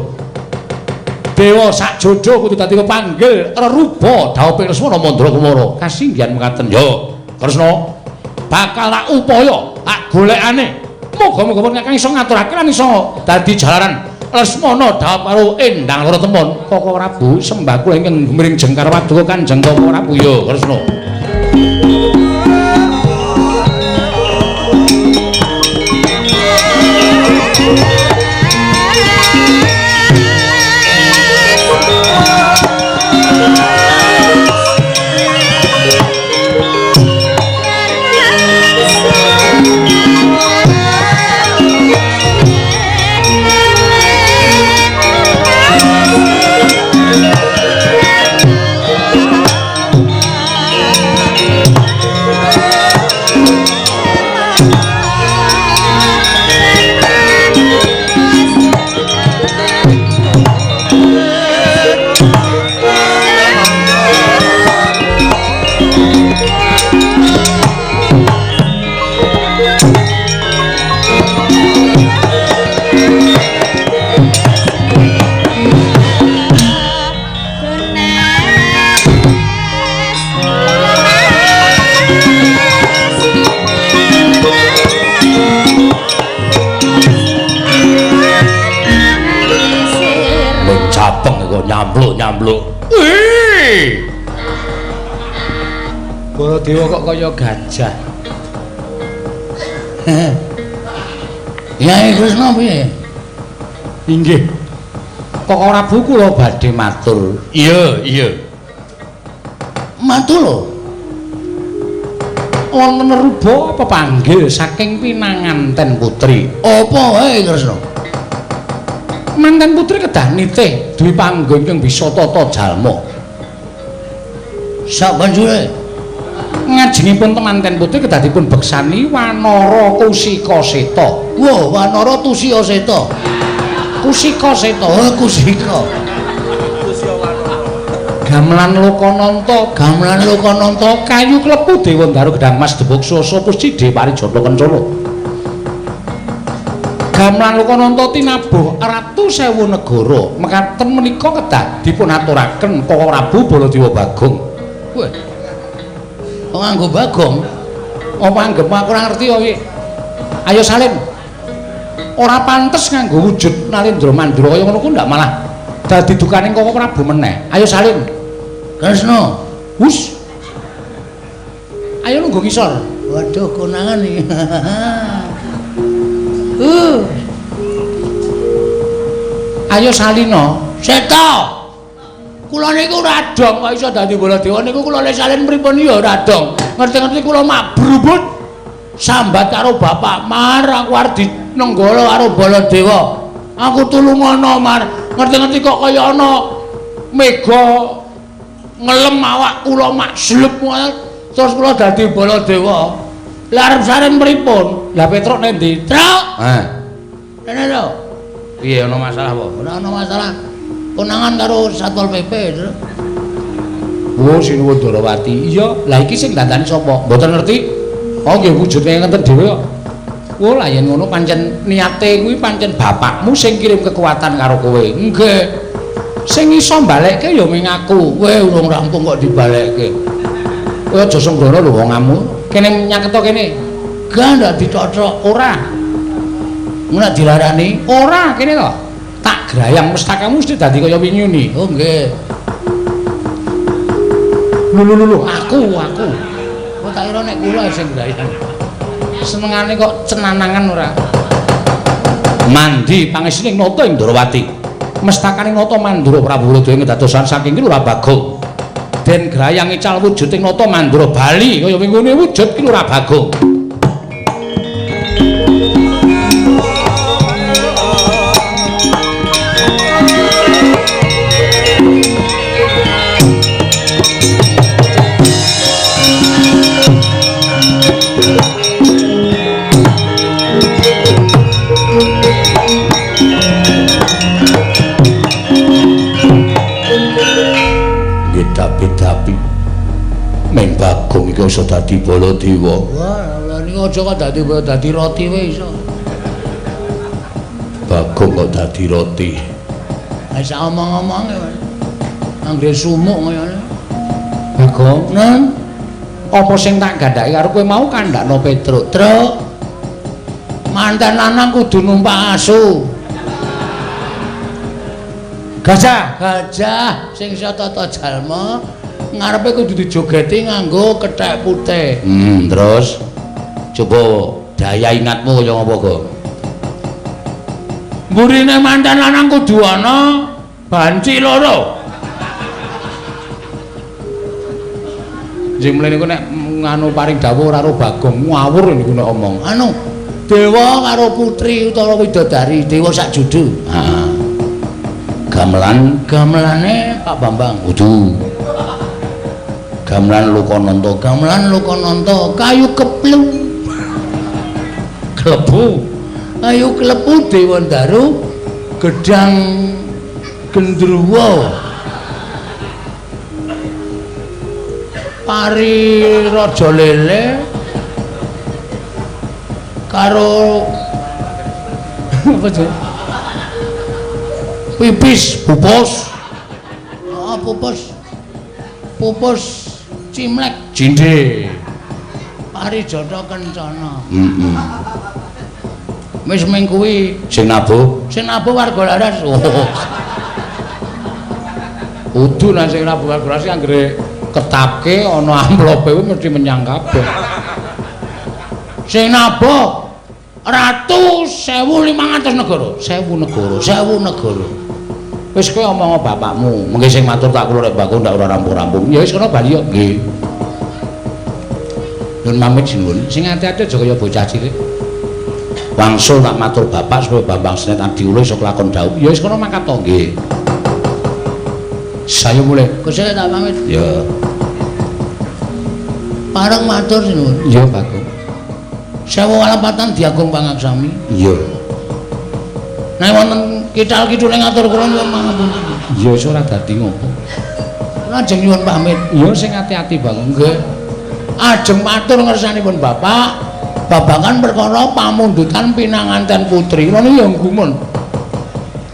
Dewa sak jojo kudu dadi pepanggil reruba dhawuhing Lesmana Mandra Kumara. Kasinggihan mekaten. Yo, Kresna bakal tak upaya tak golekane. Muga-muga pun kakang iso ngaturaken lan iso dadi jalaran Lesmana dhawuh karo Endang Loro Temon. Koko Prabu sembah kula ingkang gumiring jengkar paduka Kanjeng Koko Prabu. Yo, Kresna. Nyampluk-nyampluk. Wih. Baladewa kok kaya gajah. Yai Kresna piye? Inggih. Koko Prabu kula badhe matur. Iya, iya. Matur lho. Wonten ruba pepanggil saking pinanganten putri. Apa wae Kresna? Manten putri kedah nitih dwi panggon ingkang bisa tata jalma. Sabanjure ngajengipun temanten putri kedah dipun beksani Wanara Kusika Seta. Wah, Wanara Tusya Seta. Kusika Seta. Oh, Kusika. Gamelan Lokananta, Gamelan Lokananta kayu klepu Dewa Ndaru Gedhang Mas Debuk Swasa Pusci Parijata Kencana. Gamelan Lokananta tinabuh Ratu Sewu Negara. Mekaten menika kedah dipun aturaken Koko Prabu Baladewa Bagong. Wah. Kok nganggo Bagong? Apa anggep aku ora ngerti kok iki. Ayo salin. Ora pantes nganggo wujud Nalendra Mandura kaya ngono ku ndak malah dadi dukaning Koko Prabu meneh. Ayo salin. Kresna. Hus. Ayo nunggu ngisor. Waduh, konangan iki. Ayo salina. Seta. Kula niku ora dong kok iso dadi Baladewa niku kula le salin pripun ya ora dong. Ngerti-ngerti kula mabrubut sambat karo bapak Mar, aku arep dinenggala karo Baladewa. Aku tulungono Mar. Ngerti-ngerti kok kaya ana mega ngelem awak kula mak slep terus kula dadi Baladewa. Lah arep saren pripun? Lah Petruk nek ndi? Truk. Ha. Rene lho. Piye ana masalah apa? Ora ana masalah. Konangan karo Satpol PP, Truk. Oh, Sinuwun Darawati. Iya, lah iki sing dandani sapa? Mboten ngerti. Oh, nggih wujude ngenten dhewe kok. Oh, lah yen ngono pancen niate kuwi pancen bapakmu sing kirim kekuatan karo kowe. Nggih. Sing iso mbalekke ya ming aku. Kowe urung rampung kok dibalekke. Kowe aja sembrono lho wong amu. Kene nyaketo kene. Gak ndak dicocok. Ora. Ngono dilarani? Ora, kene to. Tak grayang mestakamu mesti dadi kaya wingi. Oh, nggih. Lho lho lho, aku. Kok tak kira nek kula sing grayang. Senengane kok cenanangan ora. Mandi pangestine nata ing Ndrawati. Mestakane nata Mandura Prabu Baladewa ing kedadosan saking Ki Lurah Bagong. Den grayang ical wujuding nata Mandura bali kaya wingune wujud Ki Lurah Bagong. Dapi-dapi meng Bagong iki iso dadi Baladewa. Wah, lha niku aja kok dadi dadi roti wae iso. Bagong kok dadi roti. Ha sak omong-omonge anggere sumuk kayane. Bagong, nen apa sing tak gandhake karo kowe mau kandhakno Petruk? Truk. Manten lanang kudu numpak asu. Gajah, gajah sing iso tata jalma ngarepe kudu dijogeti nganggo kethek putih. Terus coba daya ingatmu kaya ngapa, Gong? Mburine manten lanang kudu ana banci loro. Sing mlene niku nek nganu paring dawuh ora karo Bagong ngawur niku nek omong. Anu, dewa karo putri utawa widodari, dewa sak judu. Heeh. Gamelan, gamelane Pak Bambang. Kudu. Gamelan Lokananta, gamelan Lokananta, kayu keplu. Klebu. Kayu klepu Dewa Ndaru, gedang gendruwo. Pari Raja Lele karo apa jenenge? Pipis pupus. Oh, pupus. Pupus cimlek cindhe. Parijata Kencana. Heeh. Wis ming kuwi sing nabuh, sing nabuh warga laras. Oh. Kudu nek sing nabuh warga laras anggere ketapke ana amplope kuwi mesti menyang kabeh. Sing nabuh Ratu 1500 negara, 1000 negara, 1000 negara. Wis kowe omong bapakmu, mengke sing matur tak kula rek Bagong ndak ora rampung-rampung. Ya wis kono bali yo. Nggih. Nyuwun pamit sinuwun. Sing ati-ati aja kaya bocah cilik. Wangsul tak matur bapak supaya Bambang Senet Adiwulo iso kelakon dhawuh. Ya wis kono mangkat to nggih. Saya mulai. Gusti tak pamit. Ya. Pareng matur sinuwun. Iya, Bagong. Sewu walepatan diagung pangaksami. Iya. Nek wonten kital kidule ngatur kula nyuwun pangapunten. Ya wis ora dadi ngopo. Kula ajeng nyuwun pamit. Ya sing ati-ati, Bagong. Nggih. Ajeng matur ngersanipun Bapak babagan perkara pamundutan pinanganten putri. Kula niki ya gumun.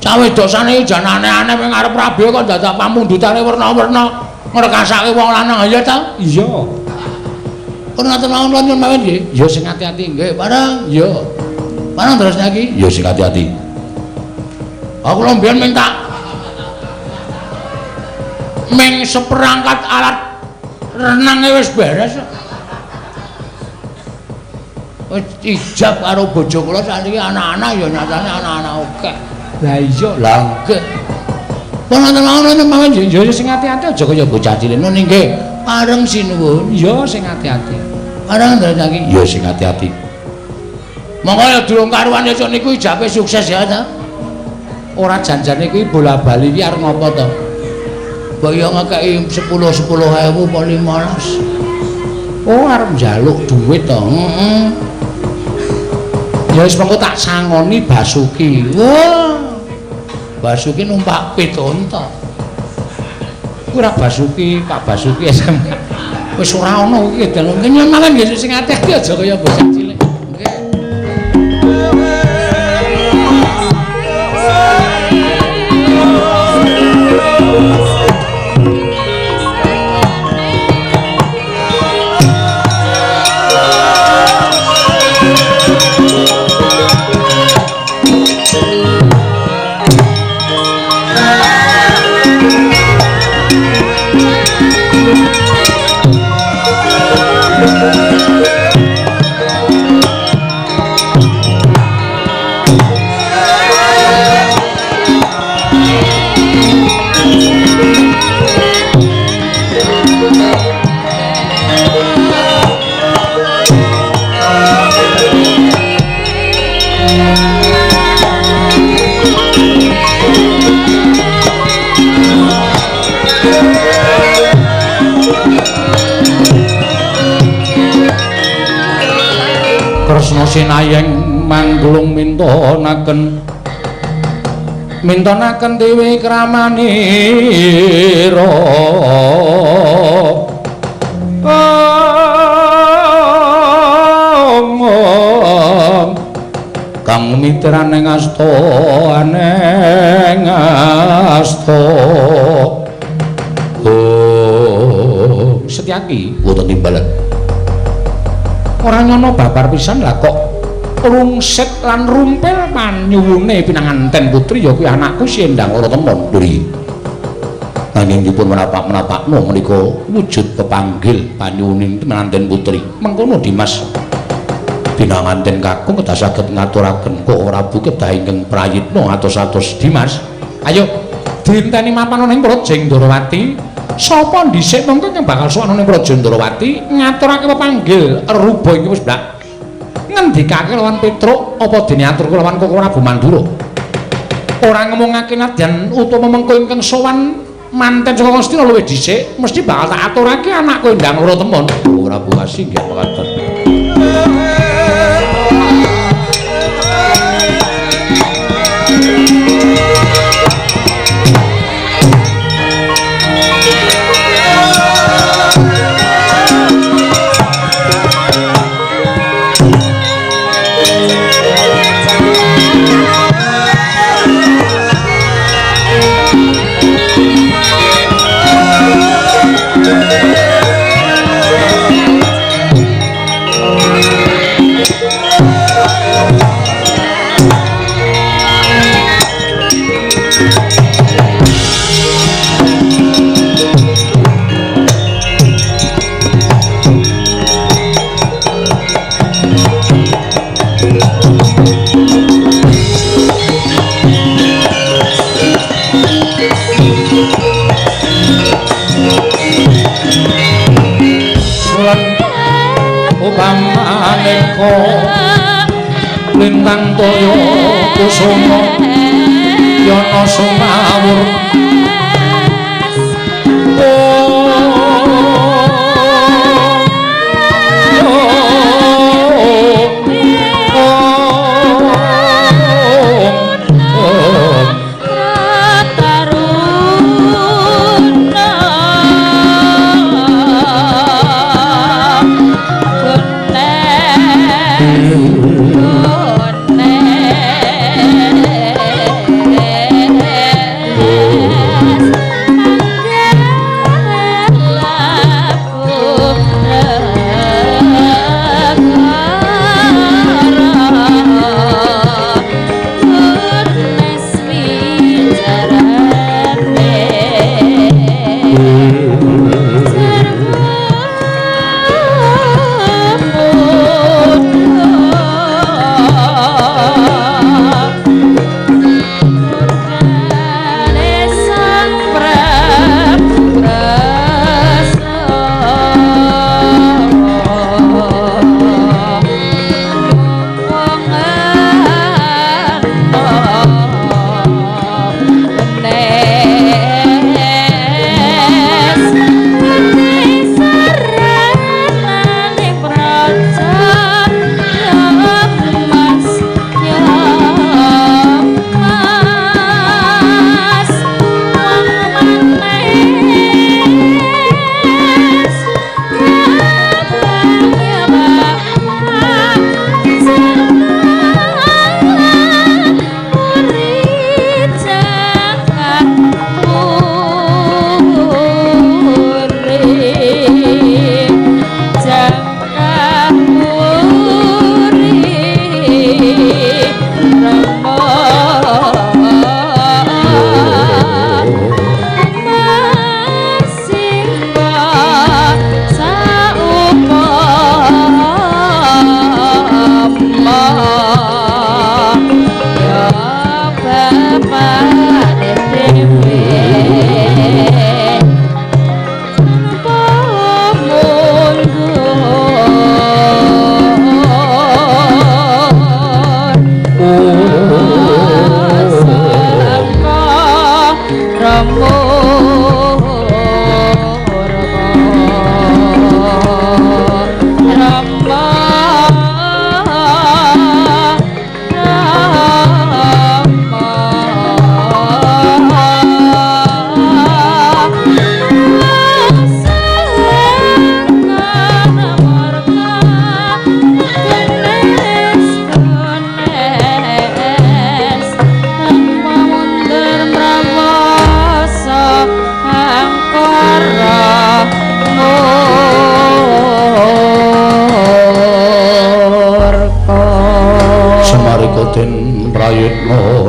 Cah wedok saniki jan aneh-aneh ning ngarep rabi kok dadak pamundutane werna-werna ngrekasake wong lanang. Ya ta? Iya. Pun ngaten mawon kula nyuwun pamit nggih. Ya sing ati-ati nggih, pareng. Ya. Pareng terus niki. Ya sing ati-ati. Aku lho mbiyen minta ming seperangkat alat renange wis beres. Wis ijab karo bojo kula sakniki anak-anak ya nyatane anak-anak akeh. Lah iya, lah nggih. Pun wonten mawon mawon ya sing ati-ati aja kaya bocah cilik. Nun nggih, pareng sinuwun. Ya sing ati-ati. Pareng terus niki. Ya sing ati-ati. Monggo ya durung karuan esuk niku ijabe sukses ya ta. Ora janjane kuwi bola-bali iki arep ngopo to? Mbok yo ngekeki 10 10.000 apa 15. Oh arep njaluk duit to. Heeh. Ya wis mengko tak sangoni Basuki. Wah. Basuki numpak pit unta. Kuwi ora Basuki, Pak Basuki SMA. Wis ora ono iki dalan. Nyuwun mawon nggih sing ati-ati aja kaya bocah cilik. Nggih. Kresna sinayeng mangglung mintonaken mintonaken dewi kramanira kang mitrane asta aneng asta. Oh Setyaki wonten timbalan ora nyono babar pisan lah kok rungsit lan rumpil panyuwune pinanganten putri ya kuwi anakku si Endang Loro Temon Duri. Nanging dipun menapak-menapakno menika wujud pepanggil panyuwuning pinanganten putri. Mengkono Dimas pinanganten kakung kedah saged ngaturaken kok Prabu kedah ingkang prayitna atos-atos Dimas. Ayo dienteni mapan ana ing Praja Ndrawati. Sapa dhisik mengko ingkang bakal sowan ning Praja Ndrawati ngaturake pepanggil ruba iki wis blak ngendikake lawan Petruk apa dene aturke lawan Koko Prabu Mandura. Ora ngomongake nadyan utama mengko ingkang sowan manten saka Ngastina luwih dhisik mesti bakal tak aturake anakku Endang Loro Temon. Prabu Kasih nggih mekaten. Lintang toya kusuma yana sumawur.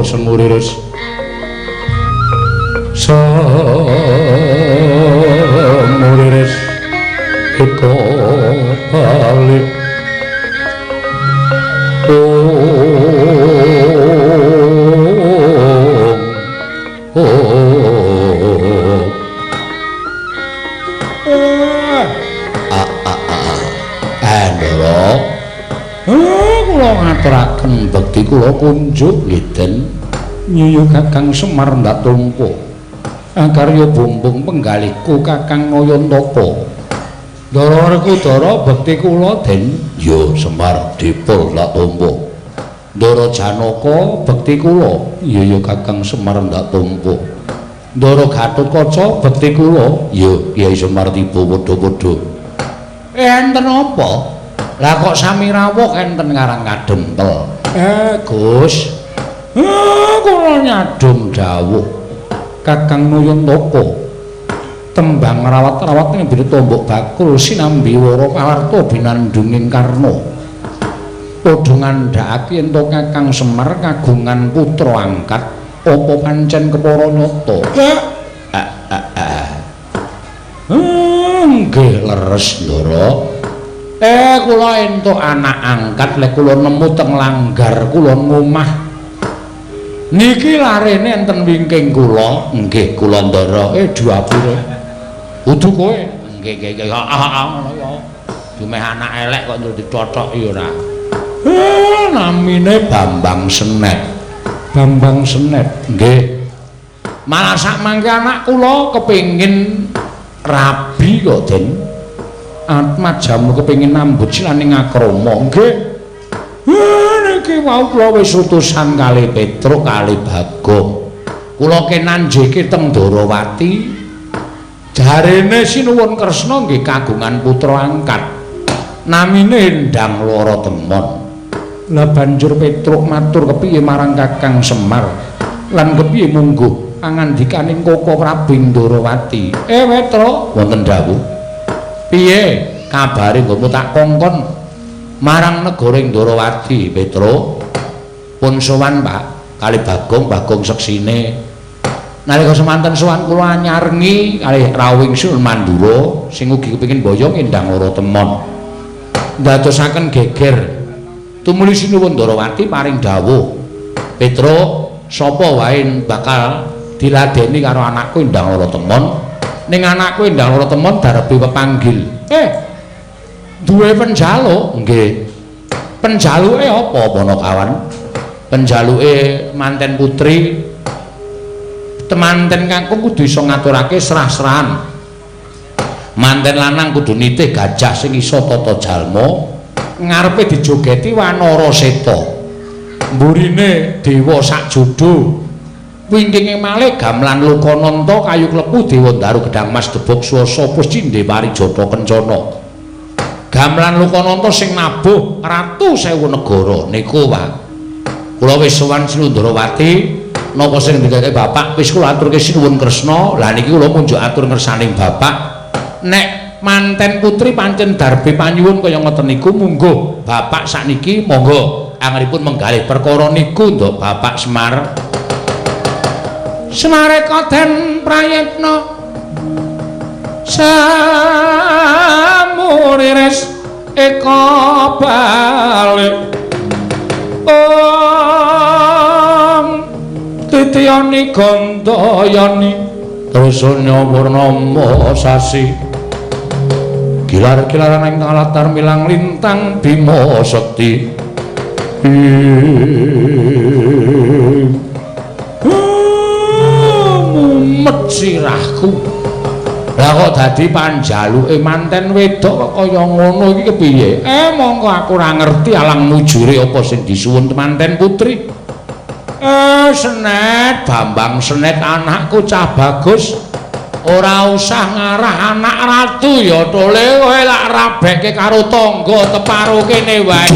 Semuriris semuriris eko balik Ndara, kula ngaturaken bekti kula kunjuk nggih Den. Nyuyu Kakang Semar ndak tumpu. Akarya bumbung penggalihku Kakang Nayantaka. Ndara Werkudara bekti kula Den. Ya Semar dipul ndak tumpu. Ndara Janaka bekti kula. Ya ya Kakang Semar ndak tumpu. Ndara Gatotkaca bekti kula. Ya Kyai Semar tiba padha-padha. Enten apa? Lah kok sami rawuh enten Karang Kadempel. Gus. Kula nyadong dawuh Kakang Nayantaka. Tembang rawat-rawat ing biri tombok bakul sinambi wara pawarta binandunging karna. Padha ngandhakake ento Kakang Semar kagungan putra angkat apa pancen kepara nyata? Nggih leres Ndara. Kula entuk anak angkat lek kula nemu teng langgar kula ngomah. Niki larene enten wingking kula. Nggih kula Ndara. Duapure. Kudu kowe. Nggih nggih nggih. Heeh ngono ya. Dumeh anak elek kok njur dithothok ya ora. Namine Bambang Senet. Bambang Senet. Nggih. Malah sak mangke anak kula kepengin rabi kok, Den. Atmajamu kepengin nambut silaning akrama. Nggih. Niki wau kula wis utusan kali Petruk kali Bagong. Kula kenanjeke teng Ndorowati. Jarene Sinuwun Kresna nggih kagungan putra angkat. Namine Endang Loro Temon. Lah banjur Petruk matur kepiye marang Kakang Semar? Lan kepiye mungguh pangandikaning Koko Prabu Ndorowati? Petruk, wonten dawuh. Piye kabare nggonmu tak kongkon marang negara Ndorowati, Petruk? Pun sowan, Pak, kali Bagong, Bagong seksine. Nalika semanten sowan kula nyarengi kalih rawuhing Sun Mandura sing ugi kepengin boyong Endang Loro Temon. Ndadosaken geger. Tumuli Sinuwun Ndorowati paring dawuh, "Petruk, sapa wae bakal diladeni karo anakku Endang Loro Temon? Ning anakku Endang Loro Temon darepe pepanggil." Duwe penjaluk? Nggih. Penjaluke apa, Panakawan? Penjaluke manten putri. Temanten kakung kudu iso ngaturake serah-serahan. Manten lanang kudu nitih gajah sing iso tata jalma, ngarepe dijogeti wanara seta. Mburine dewa sakjodo. Wingkinge malih gamelan Lokananta kayu klepu dewa ndaru gedang mas debog swasa puscindhe parijata kencana. Gamelan Lokananta sing nabuh ratu sewu negara niku, Pak. Kula wis sowan Sinundrawati. Napa sing ndikake bapak wis kula aturke Sinuwun Kresna. Lah niki kula munjuk atur ngersaning bapak. Nek manten putri pancen darbe panyuwun kaya ngoten niku mungguh bapak sakniki monggo anggenipun menggalih perkara niku nduk Bapak Semar. Semareka den prayitna samuriris eka balik. Om titiyani gandayani trisanya purnama sasi gilar-gilaran ing latar milang lintang bima sekti. Mumet sirahku. Lah kok dadi panjaluke manten wedok kok kaya ngono iki kepiye? Mongko aku ora ngerti alang mujure apa sing disuwun manten putri. Senet, Bambang Senet anakku cah bagus. Ora usah ngarah anak ratu ya tole kowe lak rabeke karo tangga teparo kene wae.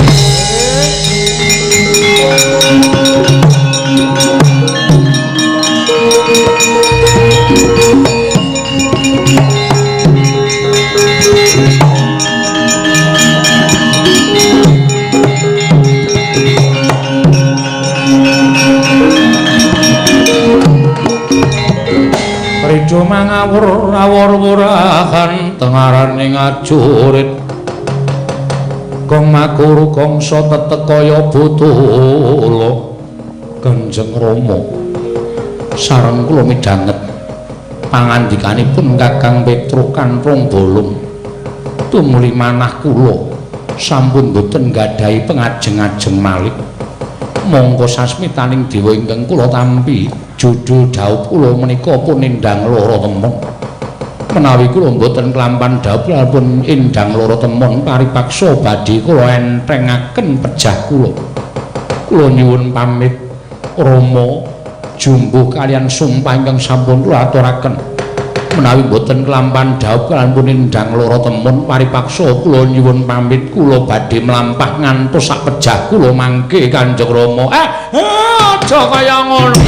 Rido mangawur awur-wurahan tengaraning ajurit Gong makuru gongso tetek kaya butulo. Kanjeng Rama sareng kula midhanget pangandikanipun Kakang Petruk Kantrung Bolong. Tumuli manah kula sampun boten nggadahi pengajeng-ajeng malih. Mongko sasmitaning dewa ingkang kula tampi judul dhaup kula menika pun Endang Loro Temon. Menawi kula mboten klampan dhaup pun Endang Loro Temon paripaksa badhe kula entengaken pejah kula. Kula nyuwun pamit Rama jumbuh kalian sumpah ingkang sampun kula aturaken. Menawi mboten klampan dhaup pun Endang Loro Temon paripaksa kula nyuwun pamit kula badhe mlampah ngantos sak pejah kula mangke Kanjeng Rama. Aja kaya ngono.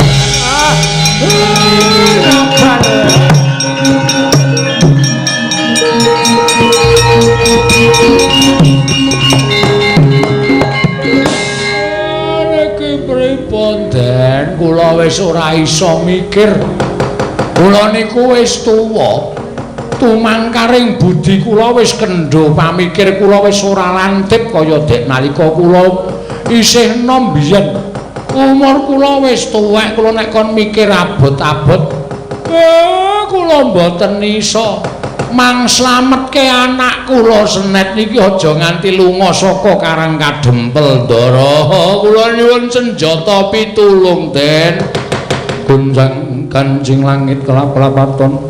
Niki pripun, Den? Kula wis ora iso mikir. Kula niku wis tuwa. Tumangkaring budi kula wis kendho, pamikir kula wis ora lantip kaya dek nalika kula isih enom biyen. Umur kula wis tuwek, kula nek kon mikir abot-abot, kula mboten iso. Mang slametke anak kula Senet niki aja nganti lunga saka Karang Kadempel, Ndara. Kula nyuwun senjata pitulung, Den. Gonjang kancing langit kelap-lapaton.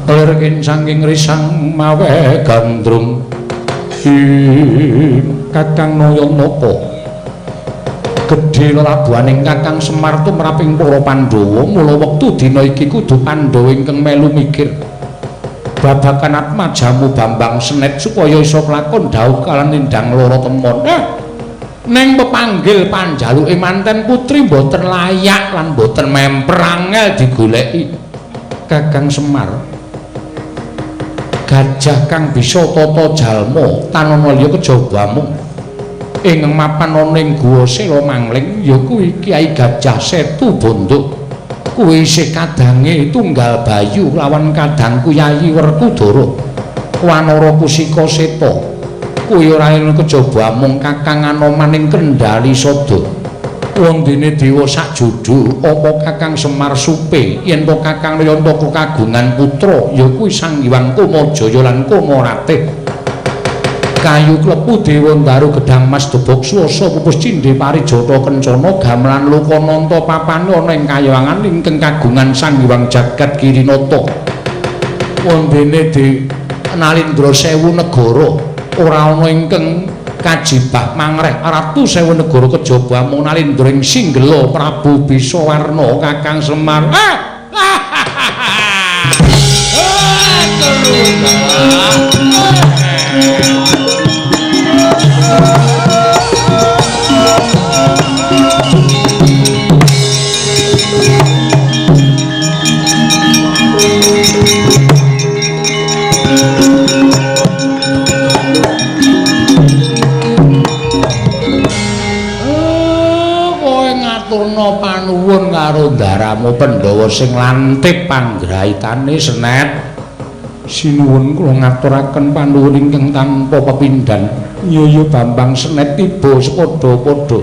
Lir kincanging risang mawe gandrung. Kakang Nayanaka gedhe lelabuhaning Kakang Semar tumraping para Pandhawa. Mula wektu dina iki kudu Pandhawa ingkang melu mikir babagan atmajamu Bambang Senet supaya iso kelakon dhauh kalan nindang loro temon. Ning pepanggil panjaluke manten putri mboten layak lan mboten memper angel digoleki. Kakang Semar gajah kang bisa tata jalma tanana liya kejaba mung ing mapan ana ing Guwa Sela Mangling ya kuwi Kyai Gajah Setu Bondo. Kuwi isih kadange Tunggal Bayu lawan kadangku Yayi Werkudara Wanara Kusika Seta. Kuwi ora ana kejaba mung Kakang Anoman ing Kendali Sada. Wondene dewa sakjudu apa Kakang Semar supe yen to Kakang Nayantaka kagungan putra ya kuwi Sang Hyang Kamajaya lan Kamaratih. Kayu klepu dewa ndaru gedang mas debok swasa pupus cindhe parijata kencana gamelan lokananta papane ana ing kayangan ingkang kagungan Sang Hyang Jagat Girinata. Wondene di Nalindra sewu negara ora ana ingkang kajibah mangreh ratu sewu negara kejaba mung Nalindra ing Singgela Prabu Bisawarna Kakang Semar. Panuwun karo ndaramu Pandhawa sing lantip panggraitane Senet. Sinuwun kula ngaturaken panuwun ingkang tanpa pepindhan. Nyaya Bambang Senet tiba sepadha-padha.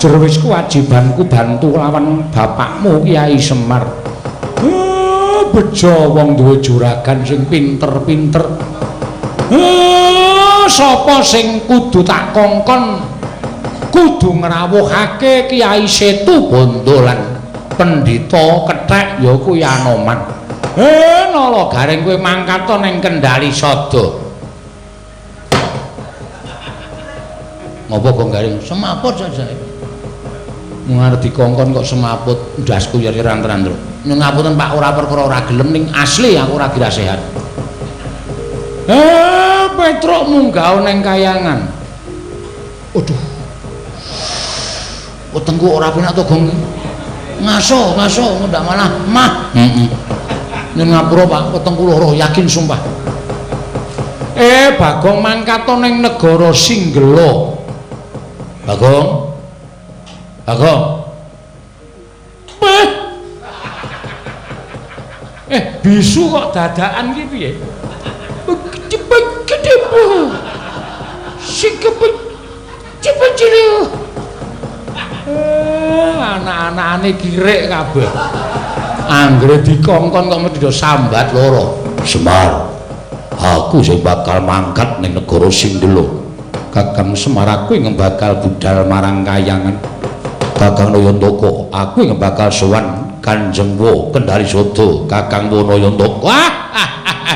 Jer wis kewajibanku bantu lawan bapakmu Kyai Semar. Bejo wong duwe juragan sing pinter-pinter. Sapa sing kudu tak kongkon kudu ngrawuhake Kyai Setu Bondo lan Pendhita Kethek ya kuwi Anoman. Nala Gareng kowe mangkat ning Kendali Sada. Ngopo Gong Gareng? Semaput saja. Mung arep dikongkon kok semaput ndasku yer rantran-rantro. Nyuwun ngapunten Pak, ora perkara ora gelem ning asli aku ora kira sehat. Petruk munggah ning kayangan. Aduh. Wetengku ora penak to, Gong. Ngaso, ngaso, ndak malah mah. Heeh. Nyuwun ngapura, Pak, wetengku loro yakin sumpah. Bagong mangkat ning negara Singgela. Bagong. Bagong. Bisu kok dadakan ki piye? Anak-anakane kirik kabeh. Anggere dikongkon kok mesti do sambat loro. Semar, aku sing bakal mangkat ning negara Singgela. Kakang Semar aku ing bakal budal marang kayangan. Kakang Nayantaka, aku ing bakal sowan Kanjeng Wo Kendali Sada. Kakang Wo Nayantaka.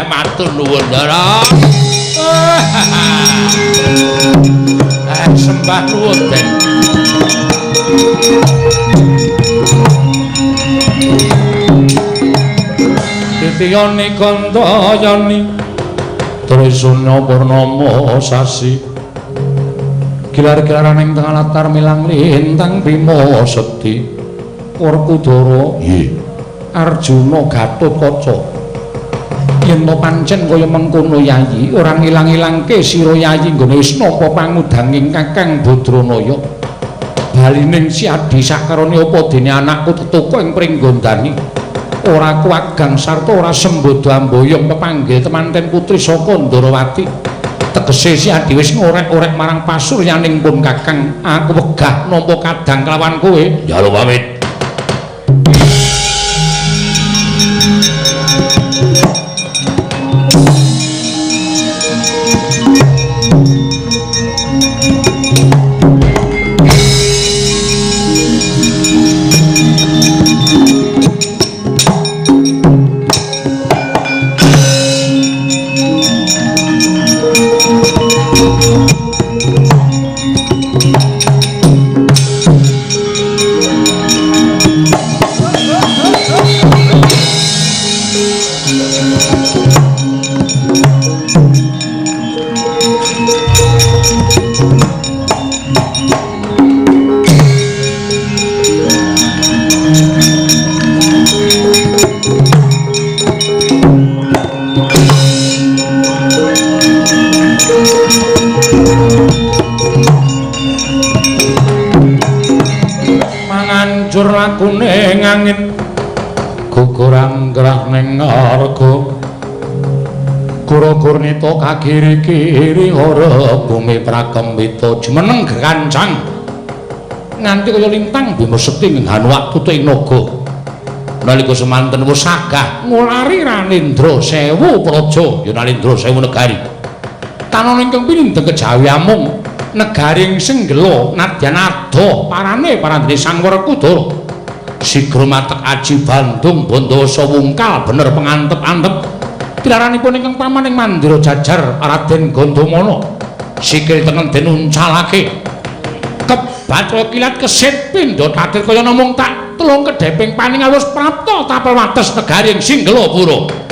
Matur nuwun, Ndara. Sembah nuwun, Den. Titiyani kandayani Trisuna purnama sasi gilar-gilaran ing tengah latar milang lintang Bima Sekti Werkudara nggih Arjuna Gatotkaca yen to pancen kaya mengkono Yayi ora ngilang-ilangke sira Yayi nggone wis napa pangudanging Kakang Badranaya balining si Adi sakarone apa dene anakku tetuka ing Pringgondani ora kuwagang sarta ora sembodo amboyong pepanggil temanten putri saka Ndarawati tegese si Adi wis ngorek-orek marang pasuryaning pun Kakang aku wegah nampa kadang kelawan kowe njaluk pamit. lakune angin guguran gerah ning ngarga gura-gurnita kagiri-kiri ora bumi prakembita jumeneng gekancang nganti kaya lintang Bima Sekti nghanuwak tutu ing naga. Nalika semanten wis sagah ngulari Ranendra sewu praja ya Nalendra sewu negari. Tanon ingkang pinindheng kejawi amung negari ing Senggela nadyan adoh parane parandene Sang Werkudara. Sigra matek aji Bandung Bandasa wungkal bener pengantep-antep pilaranipun ingkang paman ing mandira jajar Raden Gandamana. Sikil tengen den uncalake kebaca kilat kesit pindha tatir kaya namung tak telung kedheping paning alus prapta tapel wates negari ing Singgelapura.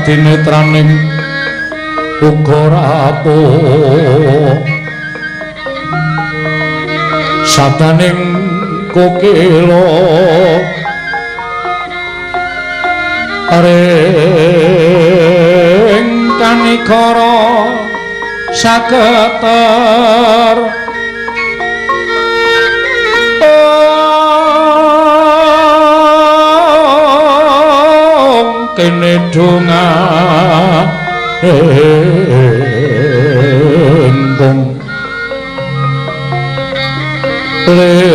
Adinetraning uga rapuh sadaning kokila ring kanikara Saketer ong kene donga engkong lir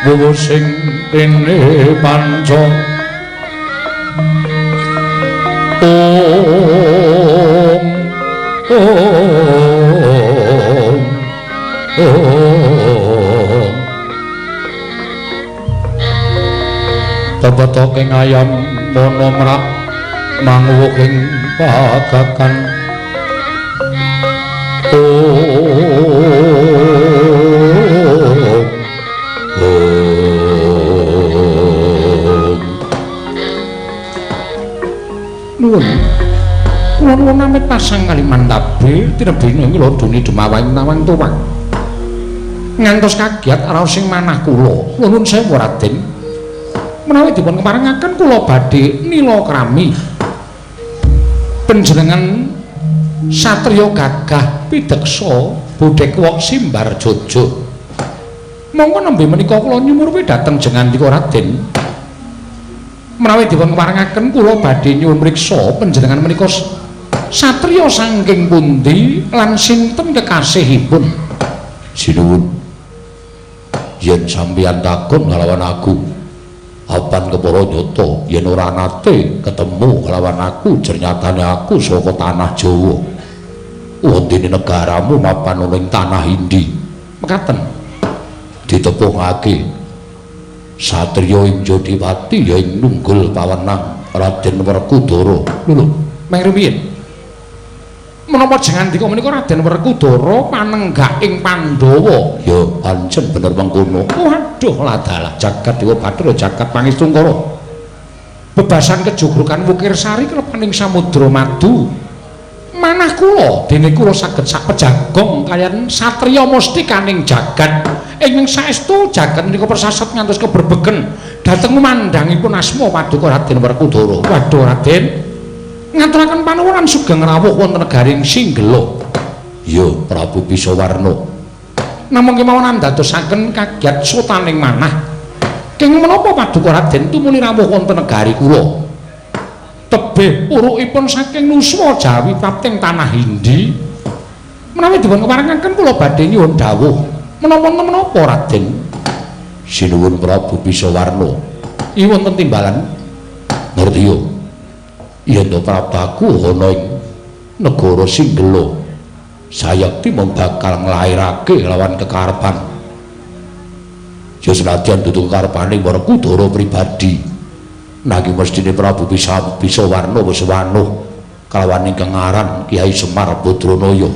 wuwu sing rene panca om om om Tepetoke ngayam mono mrak manguwuh ing pagakan om om. Nuwun kula nuwun amit pasang kaliman tabir tinebina ing lodone Demawang Nawang Tuwang ngantos kagiat raos sing manah kula. Nuwun sewu Raden, menawi dipun keparengaken kula badhe nila krami panjenengan satriya gagah pideksa bodhek wok simbar jojo. Monggo nembe menika kula nyumurpi dhateng jengandika Raden. Menawi dipun keparengaken kula badhe nyuwun mriksa panjenengan menika satriya saking pundi lan sinten kekasihipun. Sinuwun, yen sampeyan takon kalawan aku, apan kepara nyata yen ora nate ketemu kalawan aku, jernyatane aku saka tanah Jawa. Wondene negaramu mapan ana ing tanah Indi. Mekaten ditepungake satriya ing Jodipati ya ing nunggul pawenang Raden Werkudara. Lho, meng rumiyin menapa jengandika menika Raden Werkudara panenggak ing Pandhawa? Ya pancen bener mengkono. Waduh ladalah jagat Dewa Bathara jagat Pangestungkara. Bebasan kejogrukan Wukir Sari klepaning samudra madu. Manah kula dene kula saged sapejagong kaliyan satriya mustikaning jagat ingkang saestu jagat menika persasat ngantos keberbegen dhateng mandhangipun asma paduka Raden Werkudara. Waduh Raden, ngaturaken panuwunan sugeng rawuh wonten negaring Singgela. Ya Prabu Bisawarna, namung kemawon andadosaken kagiat sotaning manah. Kenging menapa paduka Raden tumuli rawuh wonten negari kula? Tebih purukipun saking nuswa Jawi prapting tanah Hindi. Menawi dipun keparengaken kula badhe nyuwun dawuh. Menapa menapa Raden? Sinuwun Prabu Bisawarna, iki wonten timbalan ngertiya yen to Prabaku ana ing negara Singgela sayekti mung bakal nglairake lawan kekarepan. Ya senadyan dudu kekarepane Werkudara pribadi, nanging mestine Prabu Bisawarna wis wanuh kalawan ingkang aran Kyai Semar Badranaya.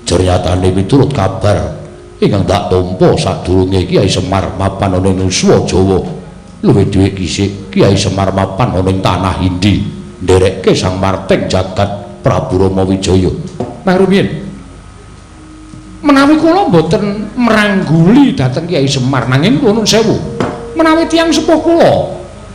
Jernyatane miturut kabar ingkang tak tampa sadurunge Kyai Semar mapan ana ing Nuswa Jawa, luwih dhewe kisik Kyai Semar mapan ana ing tanah Hindi nderekke Sang Marting jagat Prabu Rama Wijaya. Mang rumiyin menawi kula mboten merangguli dhateng Kyai Semar, nanging kula nuwun sewu menawi tiyang sepuh kula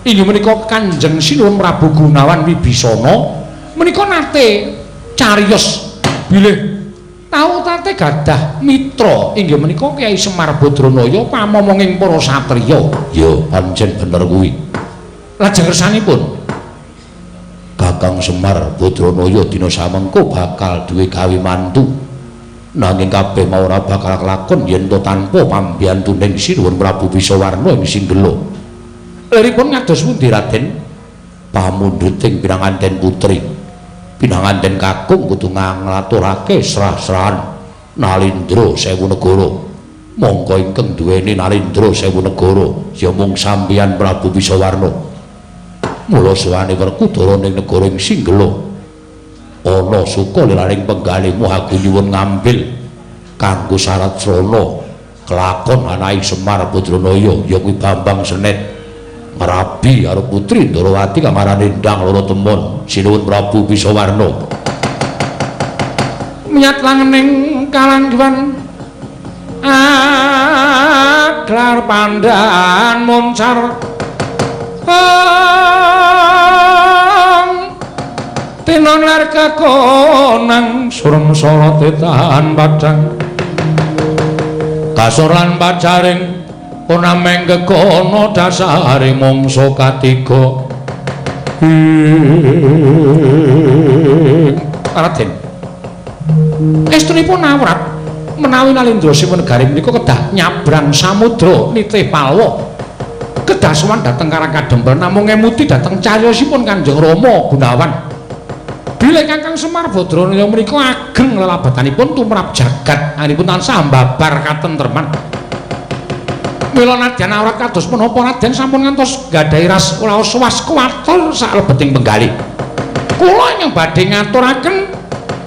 inggih menika Kanjeng Sinuwun Prabu Gunawan Wibisana menika nate cariyos bilih tau tate gadah mitra inggih menika Kyai Semar Badranaya pamomonging para satriya. Ya pancen bener kuwi. Lajeng kersanipun Kakang Semar Badranaya dina samengko bakal duwe gawe mantu, nanging kabeh mau ora bakal kelakon yen to tanpa pambiyantuning Sinuwun Prabu Bisawarna ing Singgela. Liripun ngados pundi Raden? Pamundhuting pinanganten putri, pinanganten kakung kudu nglaturake srah-srahan Nalindra sewu negara. Mongko ingkang duweni Nalindra sewu negara ya mung sampeyan Prabu Bisawarna. Mula sowane Werkudara ning negara ing Singgela ana suka liraning penggalihmu aku nyuwun ngambil kanggo syarat srana kelakon anake Semar Badranaya ya kuwi Bambang Senet ngrabi karo putri Ndorowati kang arane Endang Loro Temon. Sinuwun Prabu Bisawarna. Miyat langening kalangguan aglar pandhan moncar Tinon lar kekonang surem sorote tahan padang kasur lan pacaring punameng kekono dasare mangsa katiga. Raden, estunipun awrat menawi Nalendra Sewu Negari menika kedah nyabrang samudra nitih palwa kedah sowan dhateng Karang Kadempel namung ngemuti dhateng cariyosipun Kanjeng Rama Gunawan. Bilih Kakang Semar Badranaya menika ageng lelabatanipun tumrap jagat anggenipun tansah mbabar katentreman. Mila nadyan awrat kados menapa Raden sampun ngantos nggadahi ras raos was kuwatur saklebeting penggalih. Kula ingkang badhe ngaturaken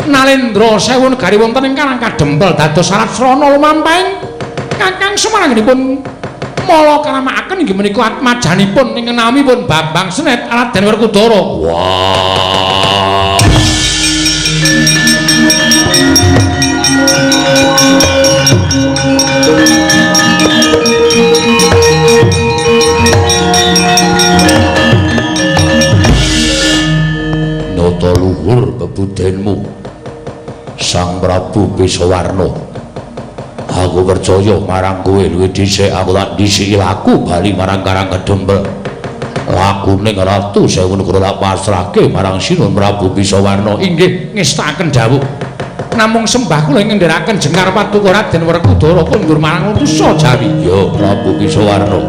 Nalendra Sewu Negari wonten ing Karang Kadempel dados syarat srana lumampahing Kakang Semar anggenipun mala karamakaken inggih menika atmajanipun ing namipun Bambang Senet Raden Werkudara. Wah. Nata luhur bebudenmu Sang Prabu Bisawarna. Aku percaya marang kowe luwih dhisik aku tak dhisiki laku bali marang Karang Kadempel. Lakune Ratu Sewu Negara tak pasrahke marang Sinuwun Prabu Bisawarna. Inggih ngestakaken dawuh. Namung sembah kula ing ngendheraken jengar paduka Raden Werkudara kondur marang utusa Jawi. Ya Prabu Bisawarna.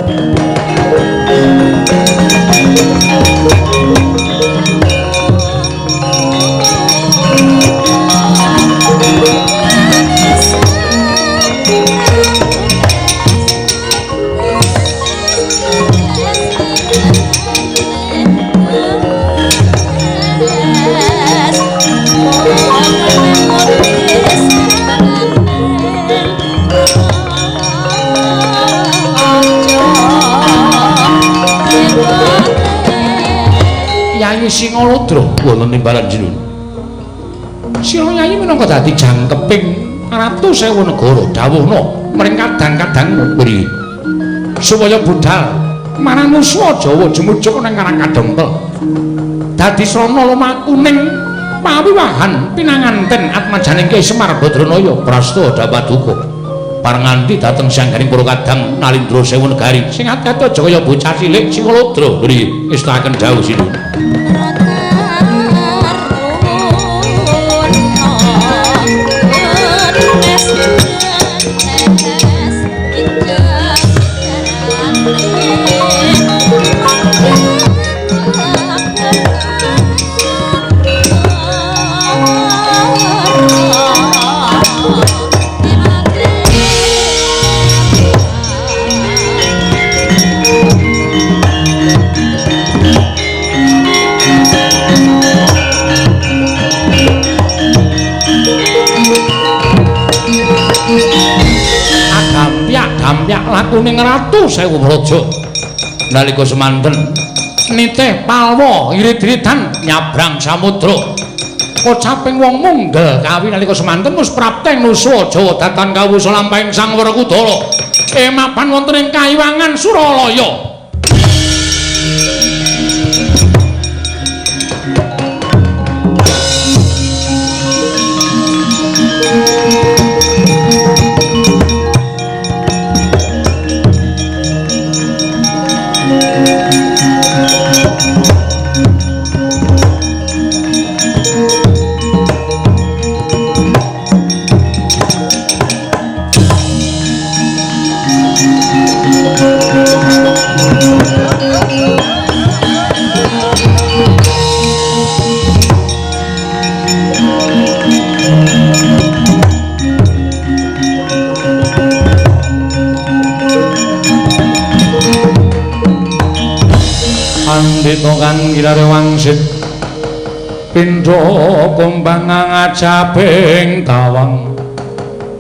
Yayi Singalodra wonten timbalan Sinuwun. Sira Yayi minangka dadi jangkeping Ratu Sewu Negara dawuhna mring kadang-kadangmu mriki supaya budhal marang nuswa Jawa jumujuk nang Karang Kadempel. Dadi srana lumakuning pawiwahan pinanganten atmajaning Ki Semar Badranaya prasta dapaduka. Parang nganti dhateng sangganing para kadang Nalendra Sewu Negari sing ati-ati aja kaya bocah cilik Singalodra mriki ngestakaken dawuh Sinuwun. Gamyak lakuning Ratu Sewu Praja nalika semanten nitih palwa irit-iritan nyabrang samudra kocaping wong munggel kawi nalika semanten wis prapteng nuswa Jawa datan kawusa lampahing Sang Werkudara emapan wonten ing Kayiwangan Suralaya. Pandita kang gilare wangsit pindha kumbang ngajabing tawang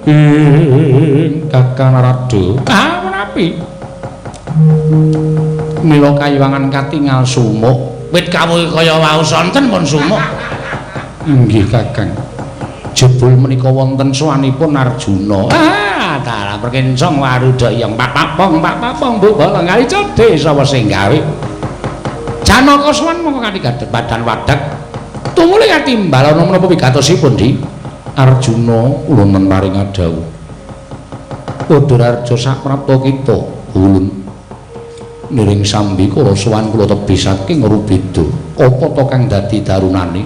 ing Kakang Narada. Ah menapi mila kayiwangan katingal sumuk wit kawuhe kaya wau sonten pun sumuk. Inggih Kakang, jebul menika wonten sowanipun Arjuna. Ah dalah perkencong waruda yang pak papong pak papong mbok bolong kali cedhe sapa sing gawe. Janaka sowan mongko kanthi badan wadak Tumuli katimbalana menapa wigatosipun, Di? Arjuna ulun paring dawuh. Padha saprapta kita ulun niring sambi kala sowan kula tebih saking Rubeda. Apa to kang dadi darunane?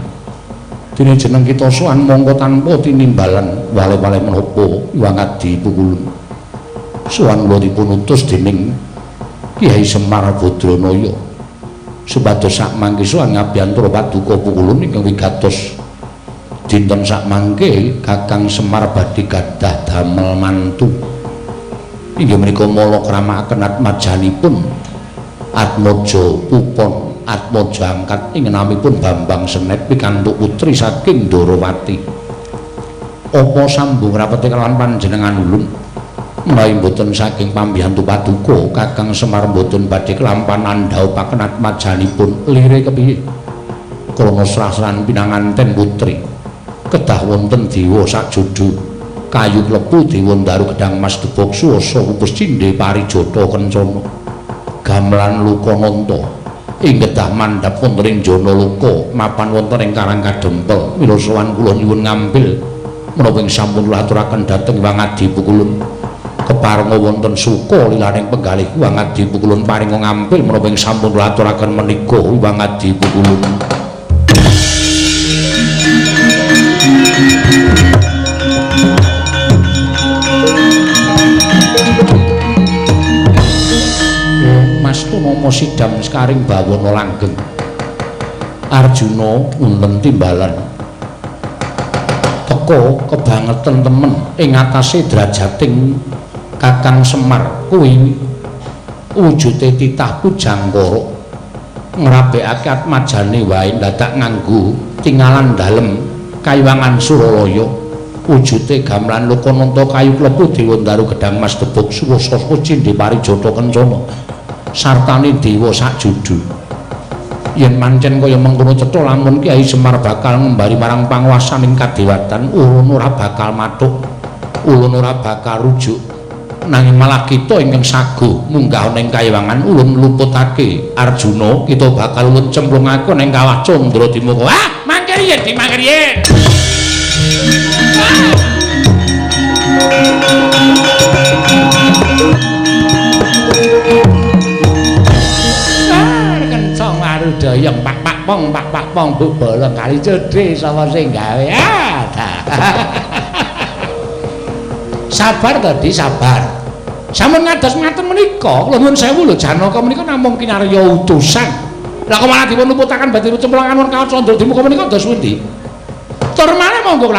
Dene jeneng kita sowan mongko tanpa tinimbalan wale-wale menapa Hyang Adi Pukulun. Sowan kula dipun utus dening Kyai Semar Badranaya supados sakmangke sowan ngabiyantara paduka Pukulun ingkang wigatos dinten sakmangke Kakang Semar badhe gadah damel mantu. Inggih menika mala kramakaken atmajanipun Atmaja Pupon Atmaja angkat ing namipun Bambang Senet pikantuk putri saking Ndorowati. Apa sambung rapete kalawan panjenengan ulun? Menawi mboten saking pambiyantu paduka Kakang Semar mboten badhe kelampan andhaupaken atmajanipun. Lire kepiye? Krana srah-srahan pinanganten putri kedah wonten dewa sajudu kayu klepu dewa ndaru gedang mas debok suwasa pupus cindhe parijata kencana gamelan lukananta ing kedah mandhap wonten ing jana loka mapan wonten ing Karang Kadempel. Mila sowan kula nyuwun ngambil menapa ing sampun kula aturaken dhateng Hyang Adi Pukulun. Keparenga wonten suka lilaning penggalih Hyang Adi Pukulun paringa ngampil menapa ing sampun kula aturaken menika Hyang Adi Pukulun. Mas Tunama sidam sekaring bawana langgeng. Arjuna wonten timbalan teka kebangetan temen ing atase drajating Kakang Semar kuwi wujude titah pujangkara ngrabekake atmajane wae dadak nganggo tingalan dalem kayuwangan Suralaya wujude gamelan Lokananta kayu klepu dewa ndaru gedang mas debok suwasa cindhe parijata kencana sartane dewa sajudu. Yen mancen kaya mengkono cetha lamun Kyai Semar bakal ngembari marang panguwasaning kadewatan, ulun ora bakal mathuk, ulun ora bakal rujuk, nanging malah kita ingkang saguh munggah ning kayiwangan ulun luputake Arjuna, kita bakal ulun cemplungake ning kawah Candra Dimuka. Ah, mangke riyen, di mangke riyen. Dayang pak pak pong pak pak pong bu bolong kali cedhe sapa sing gawe. Ah, sabar tadi sabar. Sampun ngados ngaten menika kula nuwun sewu lho Janaka menika namung kinarya utusan. Lah kok malah dipun luputaken badhe cemplungan wonten kawah Candra Dimuka menika dos pundi? Tur malih monggo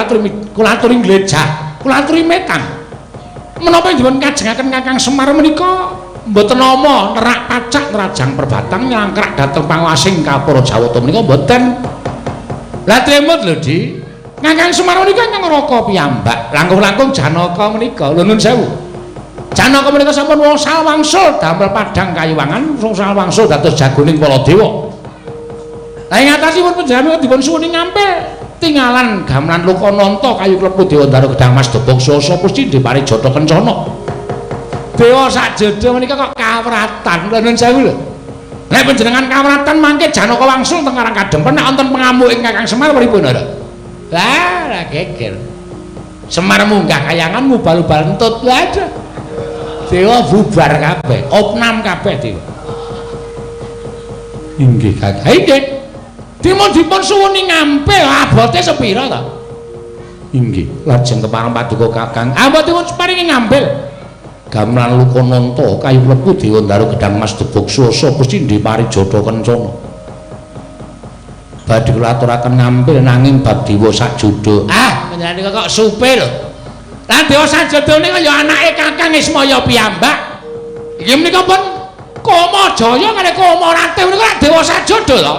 kula aturi nglejah, kula aturi metang. Menapa dipun kajengaken Kakang Semar menika mboten nama nerak pacak nerajang perbatang nyangkrak dhateng panguwasing Kapura Jawata menika mboten. Lah tremut lho Di. Kakang Semar menika ingkang raka piyambak, langkung-langkung Janaka menika. Lho nuwun sewu. Janaka menika sampun wosal wangsul damel padhang kayuwangan, wosal wangsul dados jagoning para dewa. Lah ing atasipun panjenengan dipun suwuni ngampil tingalan gamelan Lokananta kayu klepu dewa ndaru gedang mas dobong sasa pusti parijata kencana. Dewa sajodo menika kok kawratan. Lho nuwun sewu lho. Nek panjenengan kawratan mangke Janaka wangsul teng Karang Kadempel nek wonten pengamuk ing Kakang Semar pripun ora? Lah, lah geger. Semar munggah kayangan mubal-ubal entut. Lah aduh. Dewa bubar kabeh, opnam kabeh dewa. Inggih Kakang. Inggih. Dipun dipun suwuni ngampil abote sepira ta? Inggih. Lajeng kepareng paduka Kakang. Abotipun paringi ngampil. Gamelan Lokananta kayu klepu dewa ndaru gedang mas debok suwasa pusti parijata kencana. Badhe kula aturaken ngampil nanging bab dewa sajodo. Ah, panjenengan kok supe lho. Lah dewa sajodo nika ya anake Kakang Ismaya piyambak. Iki menika pun Kamajaya kalih Kamaratih menika lak dewa sajodo to.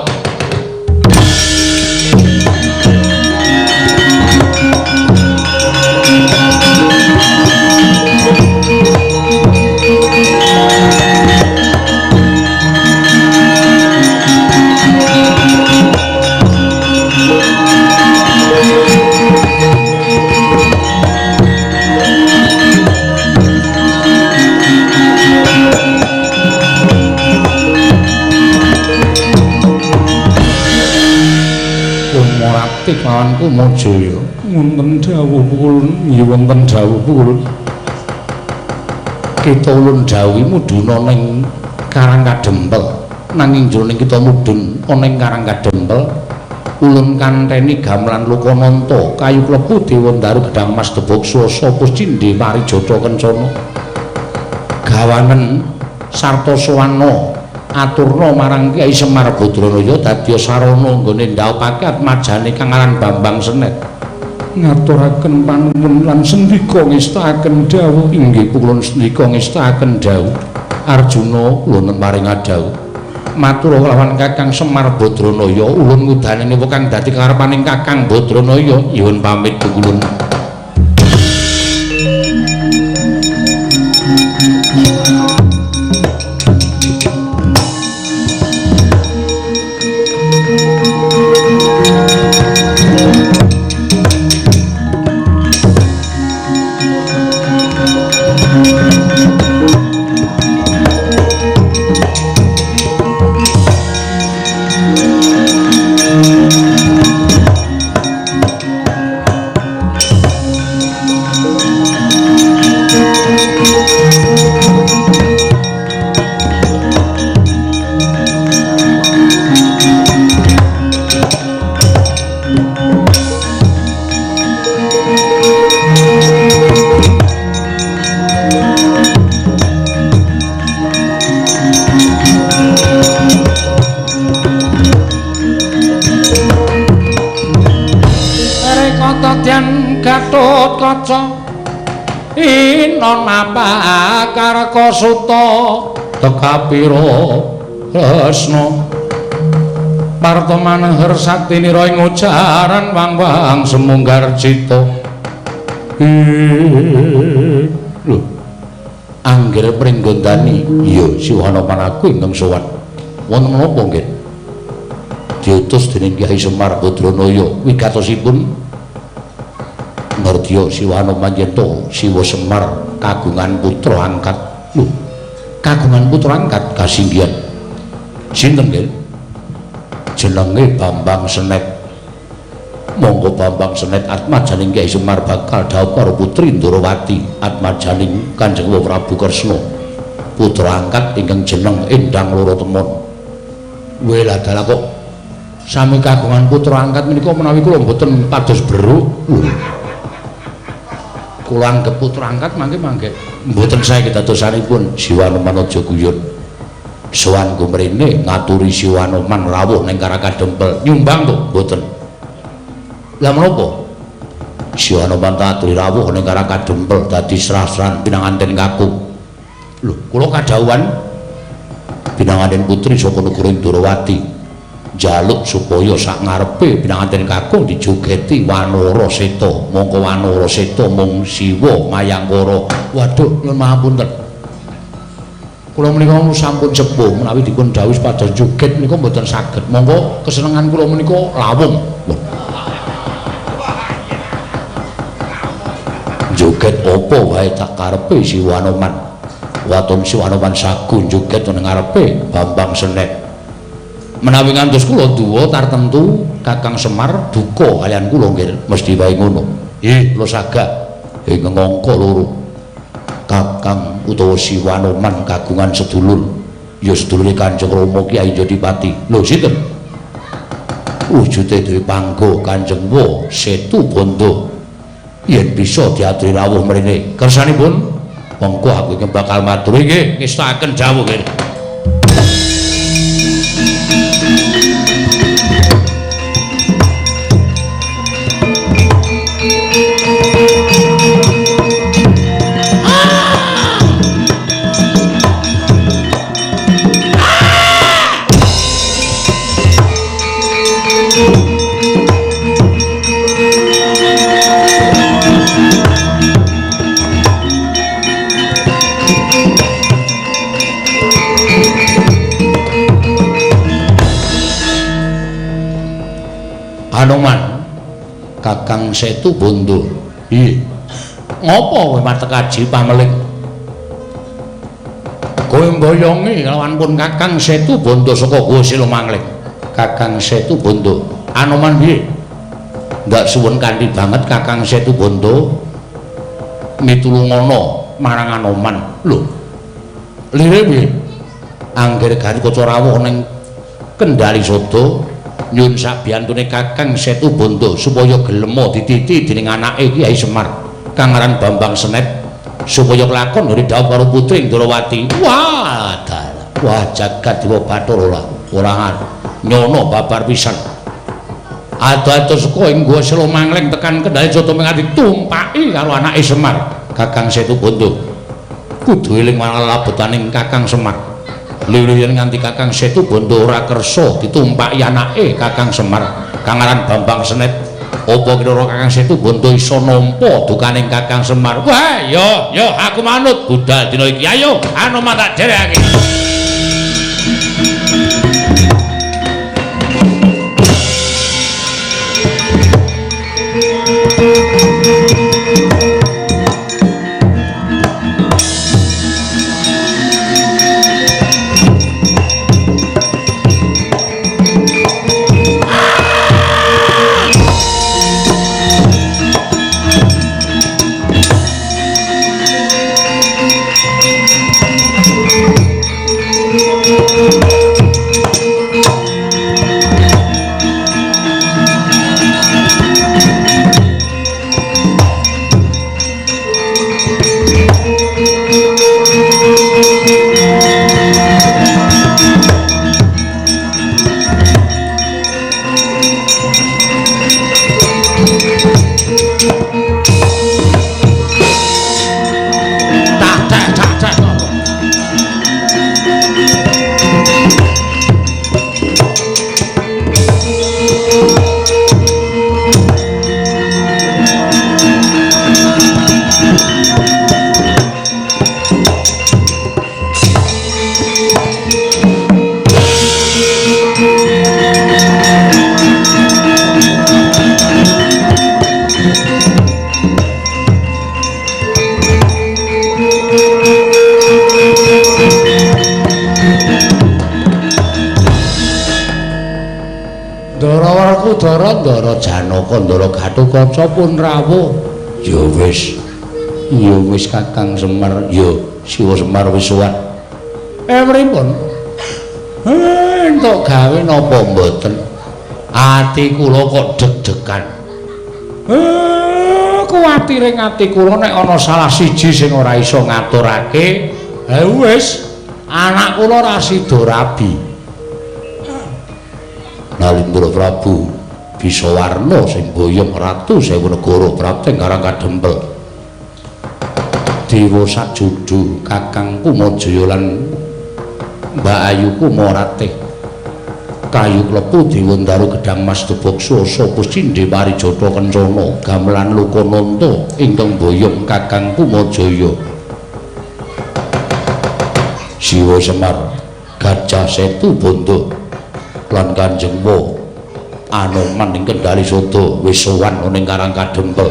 Lawan Kumajaya. Wonten dawuh ulun, nggih wonten dawuh ulun. Kita ulun dawuhi mudhuna ning Karang Kadempel. Nanging jroning kita mudhun ana ing Karang Kadempel, ulun kanteni gamelan Lokananta, kayu klebu Dewandaru gedang mas debok swasa puscindhe parijata kencana. Gawanen sarta sawana aturna marang Kyai Semar Badranaya dadi sarana nggone ndhaupake atmajane kang aran Bambang Senet. Ngaturaken panuwun lan sendika ngestakaken dawuh. Inggih kula sendika ngestakaken dawuh. Arjuna kula paring dawuh. Matur lawan Kakang Semar Badranaya, ulun ngudaneni kang dadi karepaning Kakang Badranaya. Nyuwun pamit kula. Suta tekapira Kresna Parta manahar saktinira ing ujaran wang-wang semunggar cita. Lho, anggere pringgondani iya Siwana panaku ingkang sowan. Wonten menapa nggih? Diutus dening Kyai Semar Badranaya wigatosipun Nardya Siwana Manjenta Siwa Semar kagungan putra angkat. Lho, kagungan putra angkat kasinggihan. Sinten nggih? Jenenge Bambang Senet. Monggo Bambang Senet atmajaning Kyai Semar bakal dhaup karo putri Ndorowati atmajaning Kanjeng Prabu Kresna. Putra angkat ingkang jeneng Endang Loro Temon. Weh dalah kok sami kagungan putra angkat menika menawi kula mboten pados beruk. Lho. Kula anggep putra angkat mangke mboten sae kedadosanipun Siwanoman aja guyon. Sowan mrene ngaturi Siwanoman rawuh ning Karang Kadempel. Nyumbang to mboten? Lah menapa? Siwanoman aturi rawuh ning Karang Kadempel dadi srasran pinanganten kakung. Lho, kula kadhawuhan pinanganten putri saka negara Ndorowati. Njaluk supaya sak ngarepe pinanganten kakung dijogeti Wanara Seta. Mongko Wanara Seta mung Siwa Mayangkara. Waduh, nyuwun mahapunten. Kula menika sampun sepuh menawi dipun dhawuhi supados joget menika mboten saged. Monggo kesenengan kula menika lawung. Joget apa wae tak karepe Siwanoman. Waton Siwanoman sagu joget nang ngarepe Bambang Senet. Menawi ngantos kula duwa tartemtu Kakang Semar duka kaliyan kula nggih mesti wae ngono. Nggih, kula sagah ing angka loro. Kakang utawa Siwanoman kagungan sedulur ya sedulure Kanjeng Rama Kyai Jodipati. Lho sinten? Wujude dhewe panggo Kanjeng Wa Setu Bondo. Yen bisa diaturi rawuh mrene. Kersanipun monggo aku iki bakal matur nggih ngestakaken dawuh nggih. Anoman Kakang Setu Bondo. Iya. Ngopo kowe matek aji pameling? Kowe mboyongi lawan pun Kakang Setu Bondo saka Goa Silomangling. Kakang Setu Bondo. Anoman piye? Ndak suwun kanthi banget Kakang Situbondo mitulungana marang Anoman. Lho. Lire piye? Angger Gatotkaca rawuh ning Kendali Sada nyun sabiyantune Kakang Situbondo supaya gelema dititi dening anake Kyai Semar kang aran Bambang Senet supaya kelakon dari dhawuh karo putri Ndrawati. Wah, dalah. Wah, jagat dewa Bathara ora nyono babar pisan. Ado-ado saka ing Gua Selomangleng tekan Kendali Sada mung ditumpaki karo anake Semar, Kakang Situbondo. Kudu eling marang labetaning Kakang Semar. Lha yen nganti Kakang Situbondo ora kersa ditumpaki anake Kakang Semar kang aran Bambang Senet, apa kira Kakang Situbondo iso nampa dukaning Kakang Semar? Wah, yo yo aku manut budal dina iki. Ayo, Anoman tak derekake. Ndara Janaka, Ndara Gatotkaca pun rawuh. Ya wis. Ya wis Kakang Semar, ya Siwa Semar wis sowan. Pripun? Entuk gawe napa mboten? Ati kula kok deg-degan. Kuwatire ati kula nek ana salah siji sing ora iso ngaturake, ha wis, anak kula ora sida rabi. Nalindra Prabu bisa warna sing boyong ratu sewu negara prapting Karang Kadempel. Dewa sajudu Kakang Kumajaya lan Mbak Ayu Kumaratih. Kayu klepu Dewa Ndaru Gedhang Mas Deboksa sapa cindhe parijata kencana gamelan Lokananta ingkang boyong Kakang Kumajaya. Siwa Semar Gajah Situbondo lan Kanjeng Anoman ing Kendali Sada wis sowan ana ing Karang Kadempel.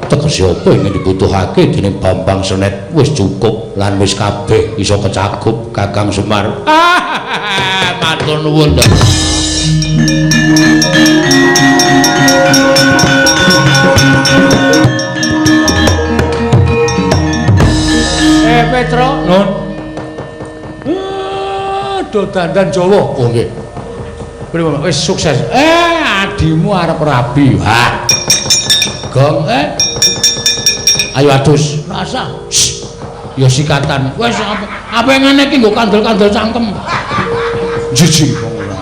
Tegese apa ingkang dibutuhake dening Bambang Senet wis cukup lan wis kabeh iso kecakup Kakang Semar. Matur nuwun. Petro, nun. Do dandan Jawa. Oh nggih. Wis sukses. Adimu arep rabi. Wah. Gong Ayo adus. Rasa. Ya sikatan. Wis apa ngene iki nggo kandel-kandel cangkem. Jijik wong ora.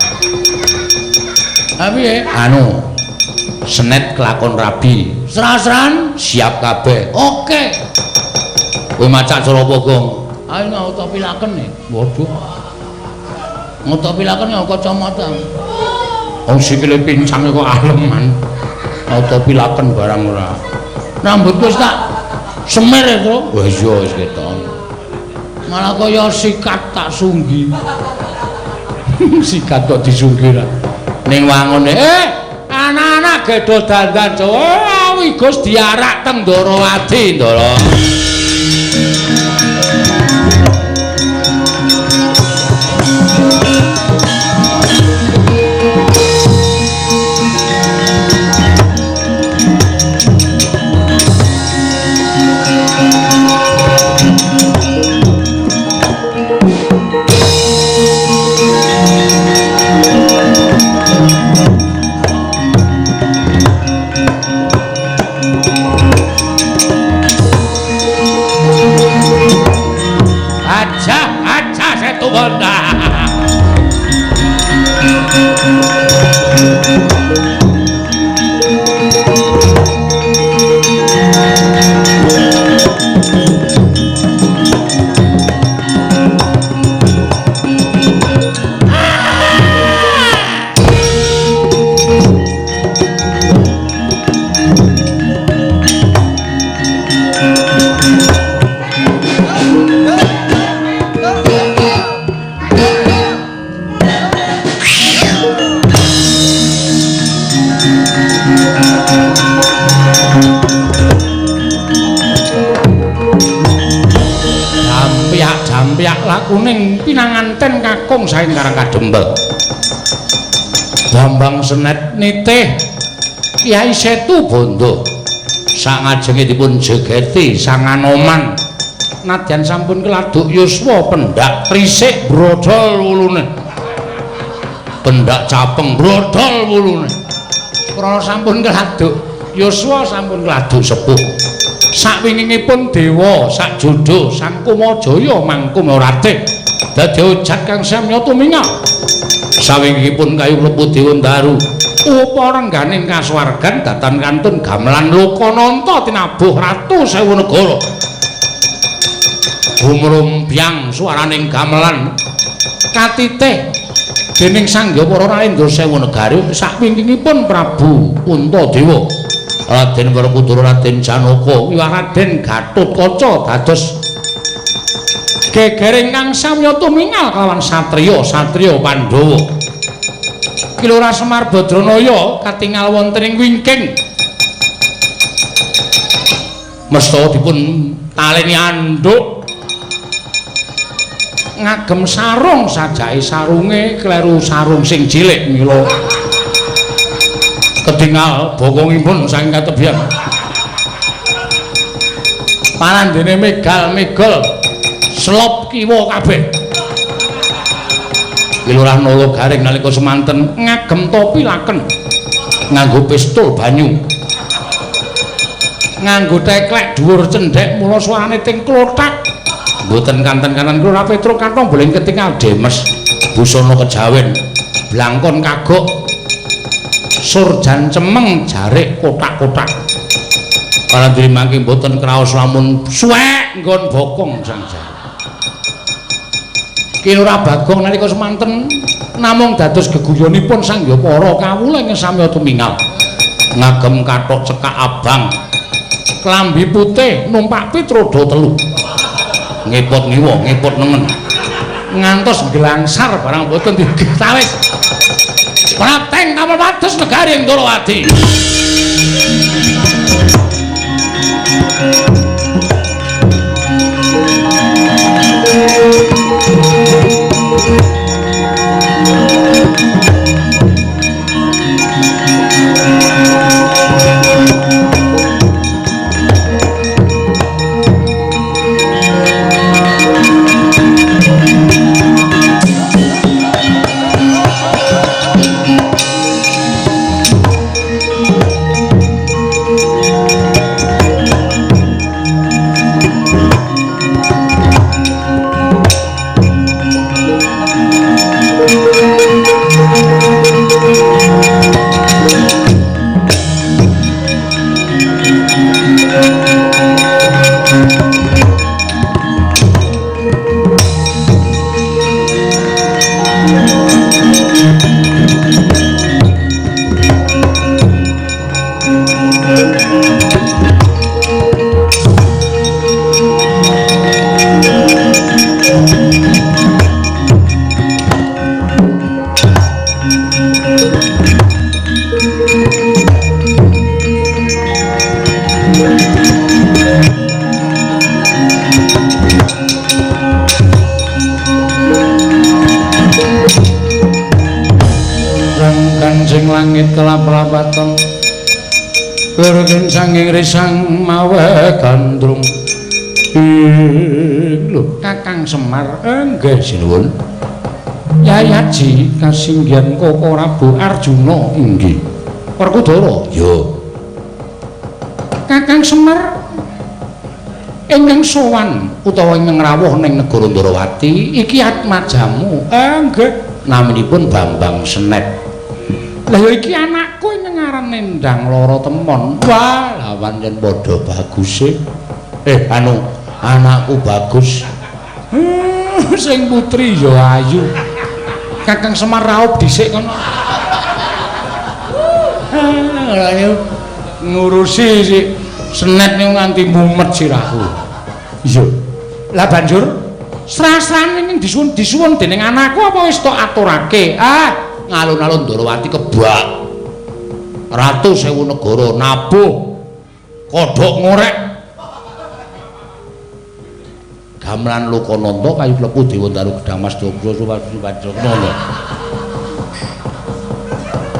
Ha piye? Anu. Senet kelakon rabi. Sran-sran siap kabeh. Oke. Kowe macak cara apa, Gong? Ayo ngotopi laken e. Waduh. Ngotopi laken nggo kacamata. Wong sikile pincang kok aleman. Ngotopi laken barang ora. Rambutku wis tak semir e, Tru. Wah iya wis ketok. Malah kaya sikat tak sunggi. Sikat kok disunggi ra. Ning wangune anak-anak gedho dandan Jawa wigus diarak teng Ndorowati, Ndara. kakung saking Karang Kadempel. Bambang Senet nitih Kyai Setu Bondo sangajenge dipun jegeti Sang Anoman nadyan sampun keladuk yuswa pendak trisik brodol wulune, pendak capeng brodol wulune, krana sampun keladuk yuswa sampun keladuk sepuh. Sakwingingipun dewa sakjodo Sang Kumajaya mangkum ratih dadi ojat kang samya tumingal. Sawingipun kayu klebu Dewa Ndaru upa rengganing kasuwargan datan kantun gamelan Lokananta tinabuh ratu sewu negara. Gumrumbyang suaraning gamelan katitih dening Sang Hyang Para Narendra sewu negari. Sakwingkingipun Prabu Puntadewa, Raden Werkudara, Raden Janaka, wiwah Raden Gatotkaca dados gegering kang samya tumingal kelawan satriya-satriya Pandhawa. Ki Lurah Semar Badranaya katingal wonten ing wingking. Mesta dipun taleni andhuk ngagem sarung sajake sarunge kleru sarung sing cilik mila ketingal bokongipun saking katebian. Parandene megal-megol slop kiwa kabeh. Ki Lurah Nala Garing nalika semanten ngagem topi laken, nganggo pistol banyu, nganggo teklek dhuwur cendhek mula suarane ting klothak. Mboten kanten-kanten Lurah Petruk kathong boleh ketingal demes, busana kejawen, blangkon kagok, surjan cemeng jarik kotak-kotak. Parandene mangke mboten kraos lamun suwek nggon bokong sang jarik. Ki Lurah Bagong nalika semanten namung dados geguyonipun Sang Hyang Para kawula ingkang samya tumingal. Ngagem kathok cekak abang, klambi putih, numpak pit roda telu. Ngepot ngiwa, ngepot nengen. Ngantos glangsar barang boten ditawis. Prateng kapal pados negari ing Ndorowati. Sanging risang mawe gandrung. Lho Kakang Semar, nggih sinuwun. Yai Haji kasinggihan Koko Prabu Arjuna inggih. Werkudara ya. Kakang Semar ingkang sowan utawa ingkang rawuh ning negara Ndorowati iki atmajamu. Nggih. Naminipun Bambang Senet. Lah ya iki anakku ingkang aran Nendang Loro Temon. Wah, lah pancen padha baguse. Anu, anakku bagus. Sing putri ya ayu. Kakang Semar raup dhisik kono. Ngurusi si Senet niku nganti mumet sirahku. Iya. Lah banjur srah-srahane ning disuwun dening anakku apa wis tok aturake? Ah, ngalun-alun Ndorowati kebak. Ratu sewu negara nabuh kodhok ngorek. Gamelan Lokananta kayu klepu Dewa Daru Gedang Mas Dobra Suwajana.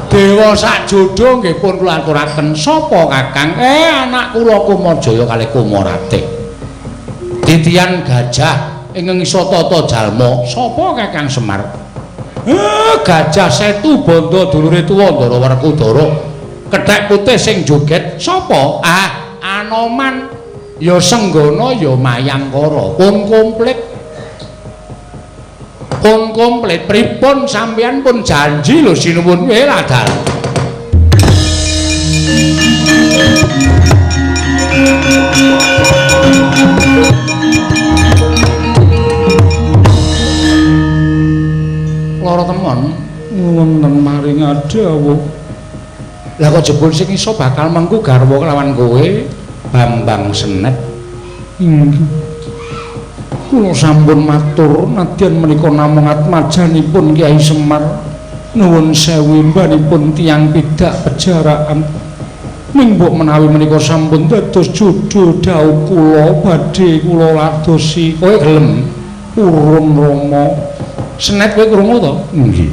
Dewa sak jodho nggih pun kula aturaken. Sapa Kakang? Anak kula Kumajaya kalih Kumaratih. Titian gajah ingkang isa tata jalma. Sapa Kakang Semar? Gajah Setu Bandha dulure tuwa Ndara Werkudara. Kethek putih sing joget sapa? Ah, Anoman. Ya Senggana ya Mayangkara. Pun komplit. Pun komplit. Pripun sampeyan pun janji lho sinuwun kowe ladal. Lara temon wonten maring adawuh. Lah kok jebul sing iso bakal mengku garwa kelawan kowe Bambang Senet? Inggih. Kula sampun matur nadyan menika namung atmajanipun Kyai Semar. Nuwun sewu imbanipun tiyang pidak pejaraan. Ning mbok menawi menika sampun dados jodho dhawuh kula badhe kula ladosi. Kowe gelem? Purun Rama. Senet kowe krungu to? Nggih.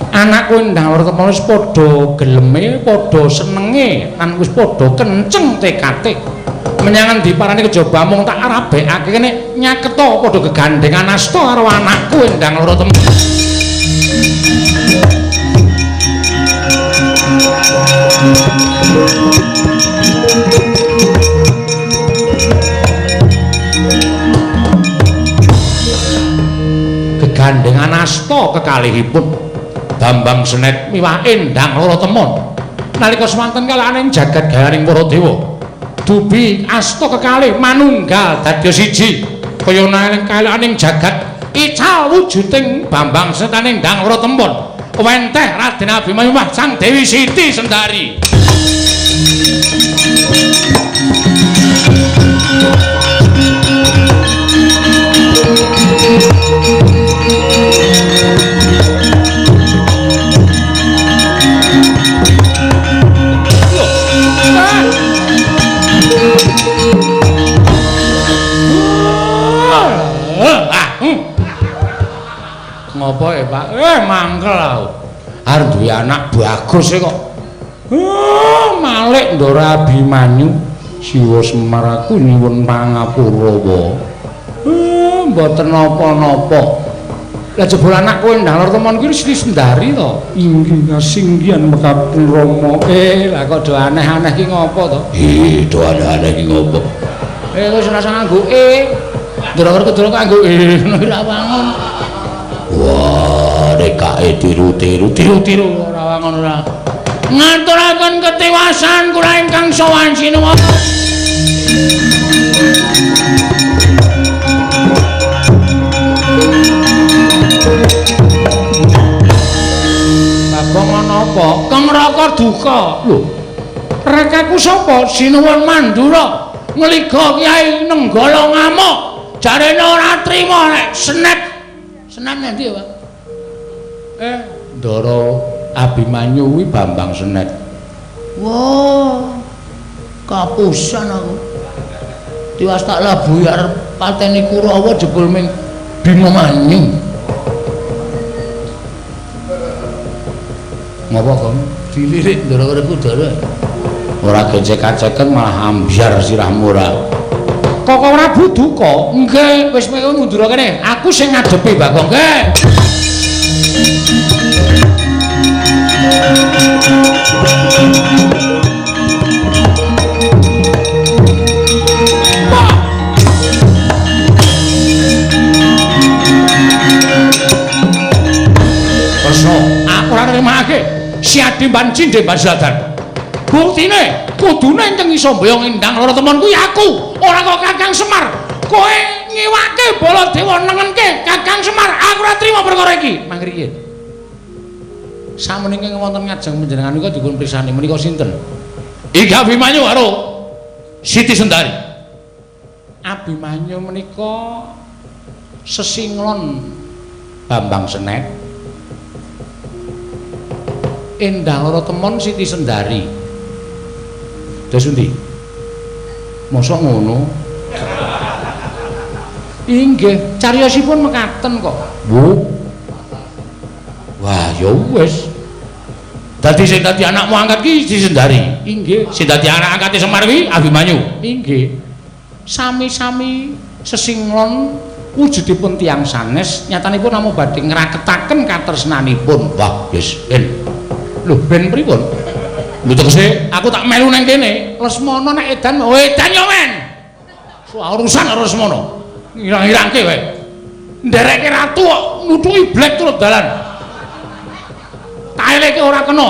Anak kowe ndang ora temon wis padha geleme, padha senenge, lan wis padha kenceng tekate. Menyang endi parane kejaba mung tak rabekake kene nyaketa padha gegandengan asta karo anakku endang loro temen. Gegandengan asta kekalihipun Bambang Senet miwah endang loro temon. Nalika semanten kalahane jagat gayaning para dewa. Dubi asta kekalih manunggal dadi siji kaya nang kalaning jagat ical wujuding Bambang Setan endang loro temon wenteh Raden Abimanyu Sang Dewi Siti Sendari. Ngopo ya Pak? Mangkel aku. Arep duwe anak bagus e kok. Malik Ndara Abimanyu Siwa Semar aku nyuwun pangapura wae. Mboten napa-napa. Lah jebul anak kowe ndang loro temon kuwi Sri Sendari to? Inggih kasinggihan mekaten Rama. Lah kok do aneh-aneh ki ngopo to? Do aneh-aneh ki ngopo? Wis ora usah nganggo e. Ndara Werkudara kanggo e ngono ora wangun. Wah, rekake tiru-tiru, tiru-tiru ora wangun ora. Ngaturaken ketiwasan kula ingkang sowan sinuwun. Bagong ana apa? Kemraka duka. Lho. Rekaku sapa? Sinuwun Mandura. Ngliga Kyai Nenggala ngamuk. Jarene ora trima nek Senet. Senet endi ya, Pak? Ndara Abimanyu kuwi Bambang Senet. Wah. Kapusan aku. Tiwas tak labuhi arep pateni Kurawa jebul ming Bimamanyu. Ngopo, Kong? Dilirik Ndara Werkudara. Ora gecek-geceken malah ambyar sirahmu ora. Koko Prabu duka? Nggih, wis kowe mundur kene. Aku sing ngadepi Bagong. Nggih. Kresna, aku ora nrimake siadimban cindhe Basladan. Buktine kudune ingkang iso mboyong endang loro temon kuwi aku, ora kok Kakang Semar. Kowe ngiwake Baladewa nengenke Kakang Semar, aku ora trima perkara iki. Mangriye. Sakmenika wonten ngajeng panjenengan nika dipun pirsani menika sinten? Iki Abimanyu karo Siti Sendari. Abimanyu menika sesinglon Bambang Senet. Endang loro temon Siti Sendari. Terus endi? Mosok ngono? Inggih, cariyosipun mekaten kok. Bu. Wah, ya wis. Dadi sing dadi anakmu angkat ki Siti Sendari. Inggih. Sing dadi anak angkate Semar kuwi Abimanyu. Inggih. Sami-sami sesinglon wujudipun tiyang sanes, nyatanipun namung badhe ngraketaken katresnanipun. Wah, wis ben. Lho, ben pripun? Lho tegese aku tak melu nang kene. Lesmana nek edan, oh edan yo men. Soal urusan karo Lesmana. Ngirang-ngirangke wae. Ndereke ratu kok nuthuki blek turut dalan. Taeleke ora kena.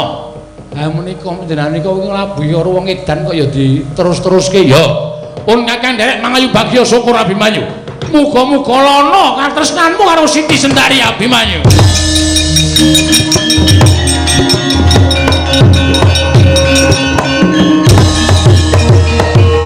Ha menika panjenengan nika nglabuhi karo wong edan kok ya diterus-teruske ya. Pun kakang nderek mangayu bagya syukur Abimanyu. Muga-muga lana katresnanmu karo Siti Sendari Abimanyu.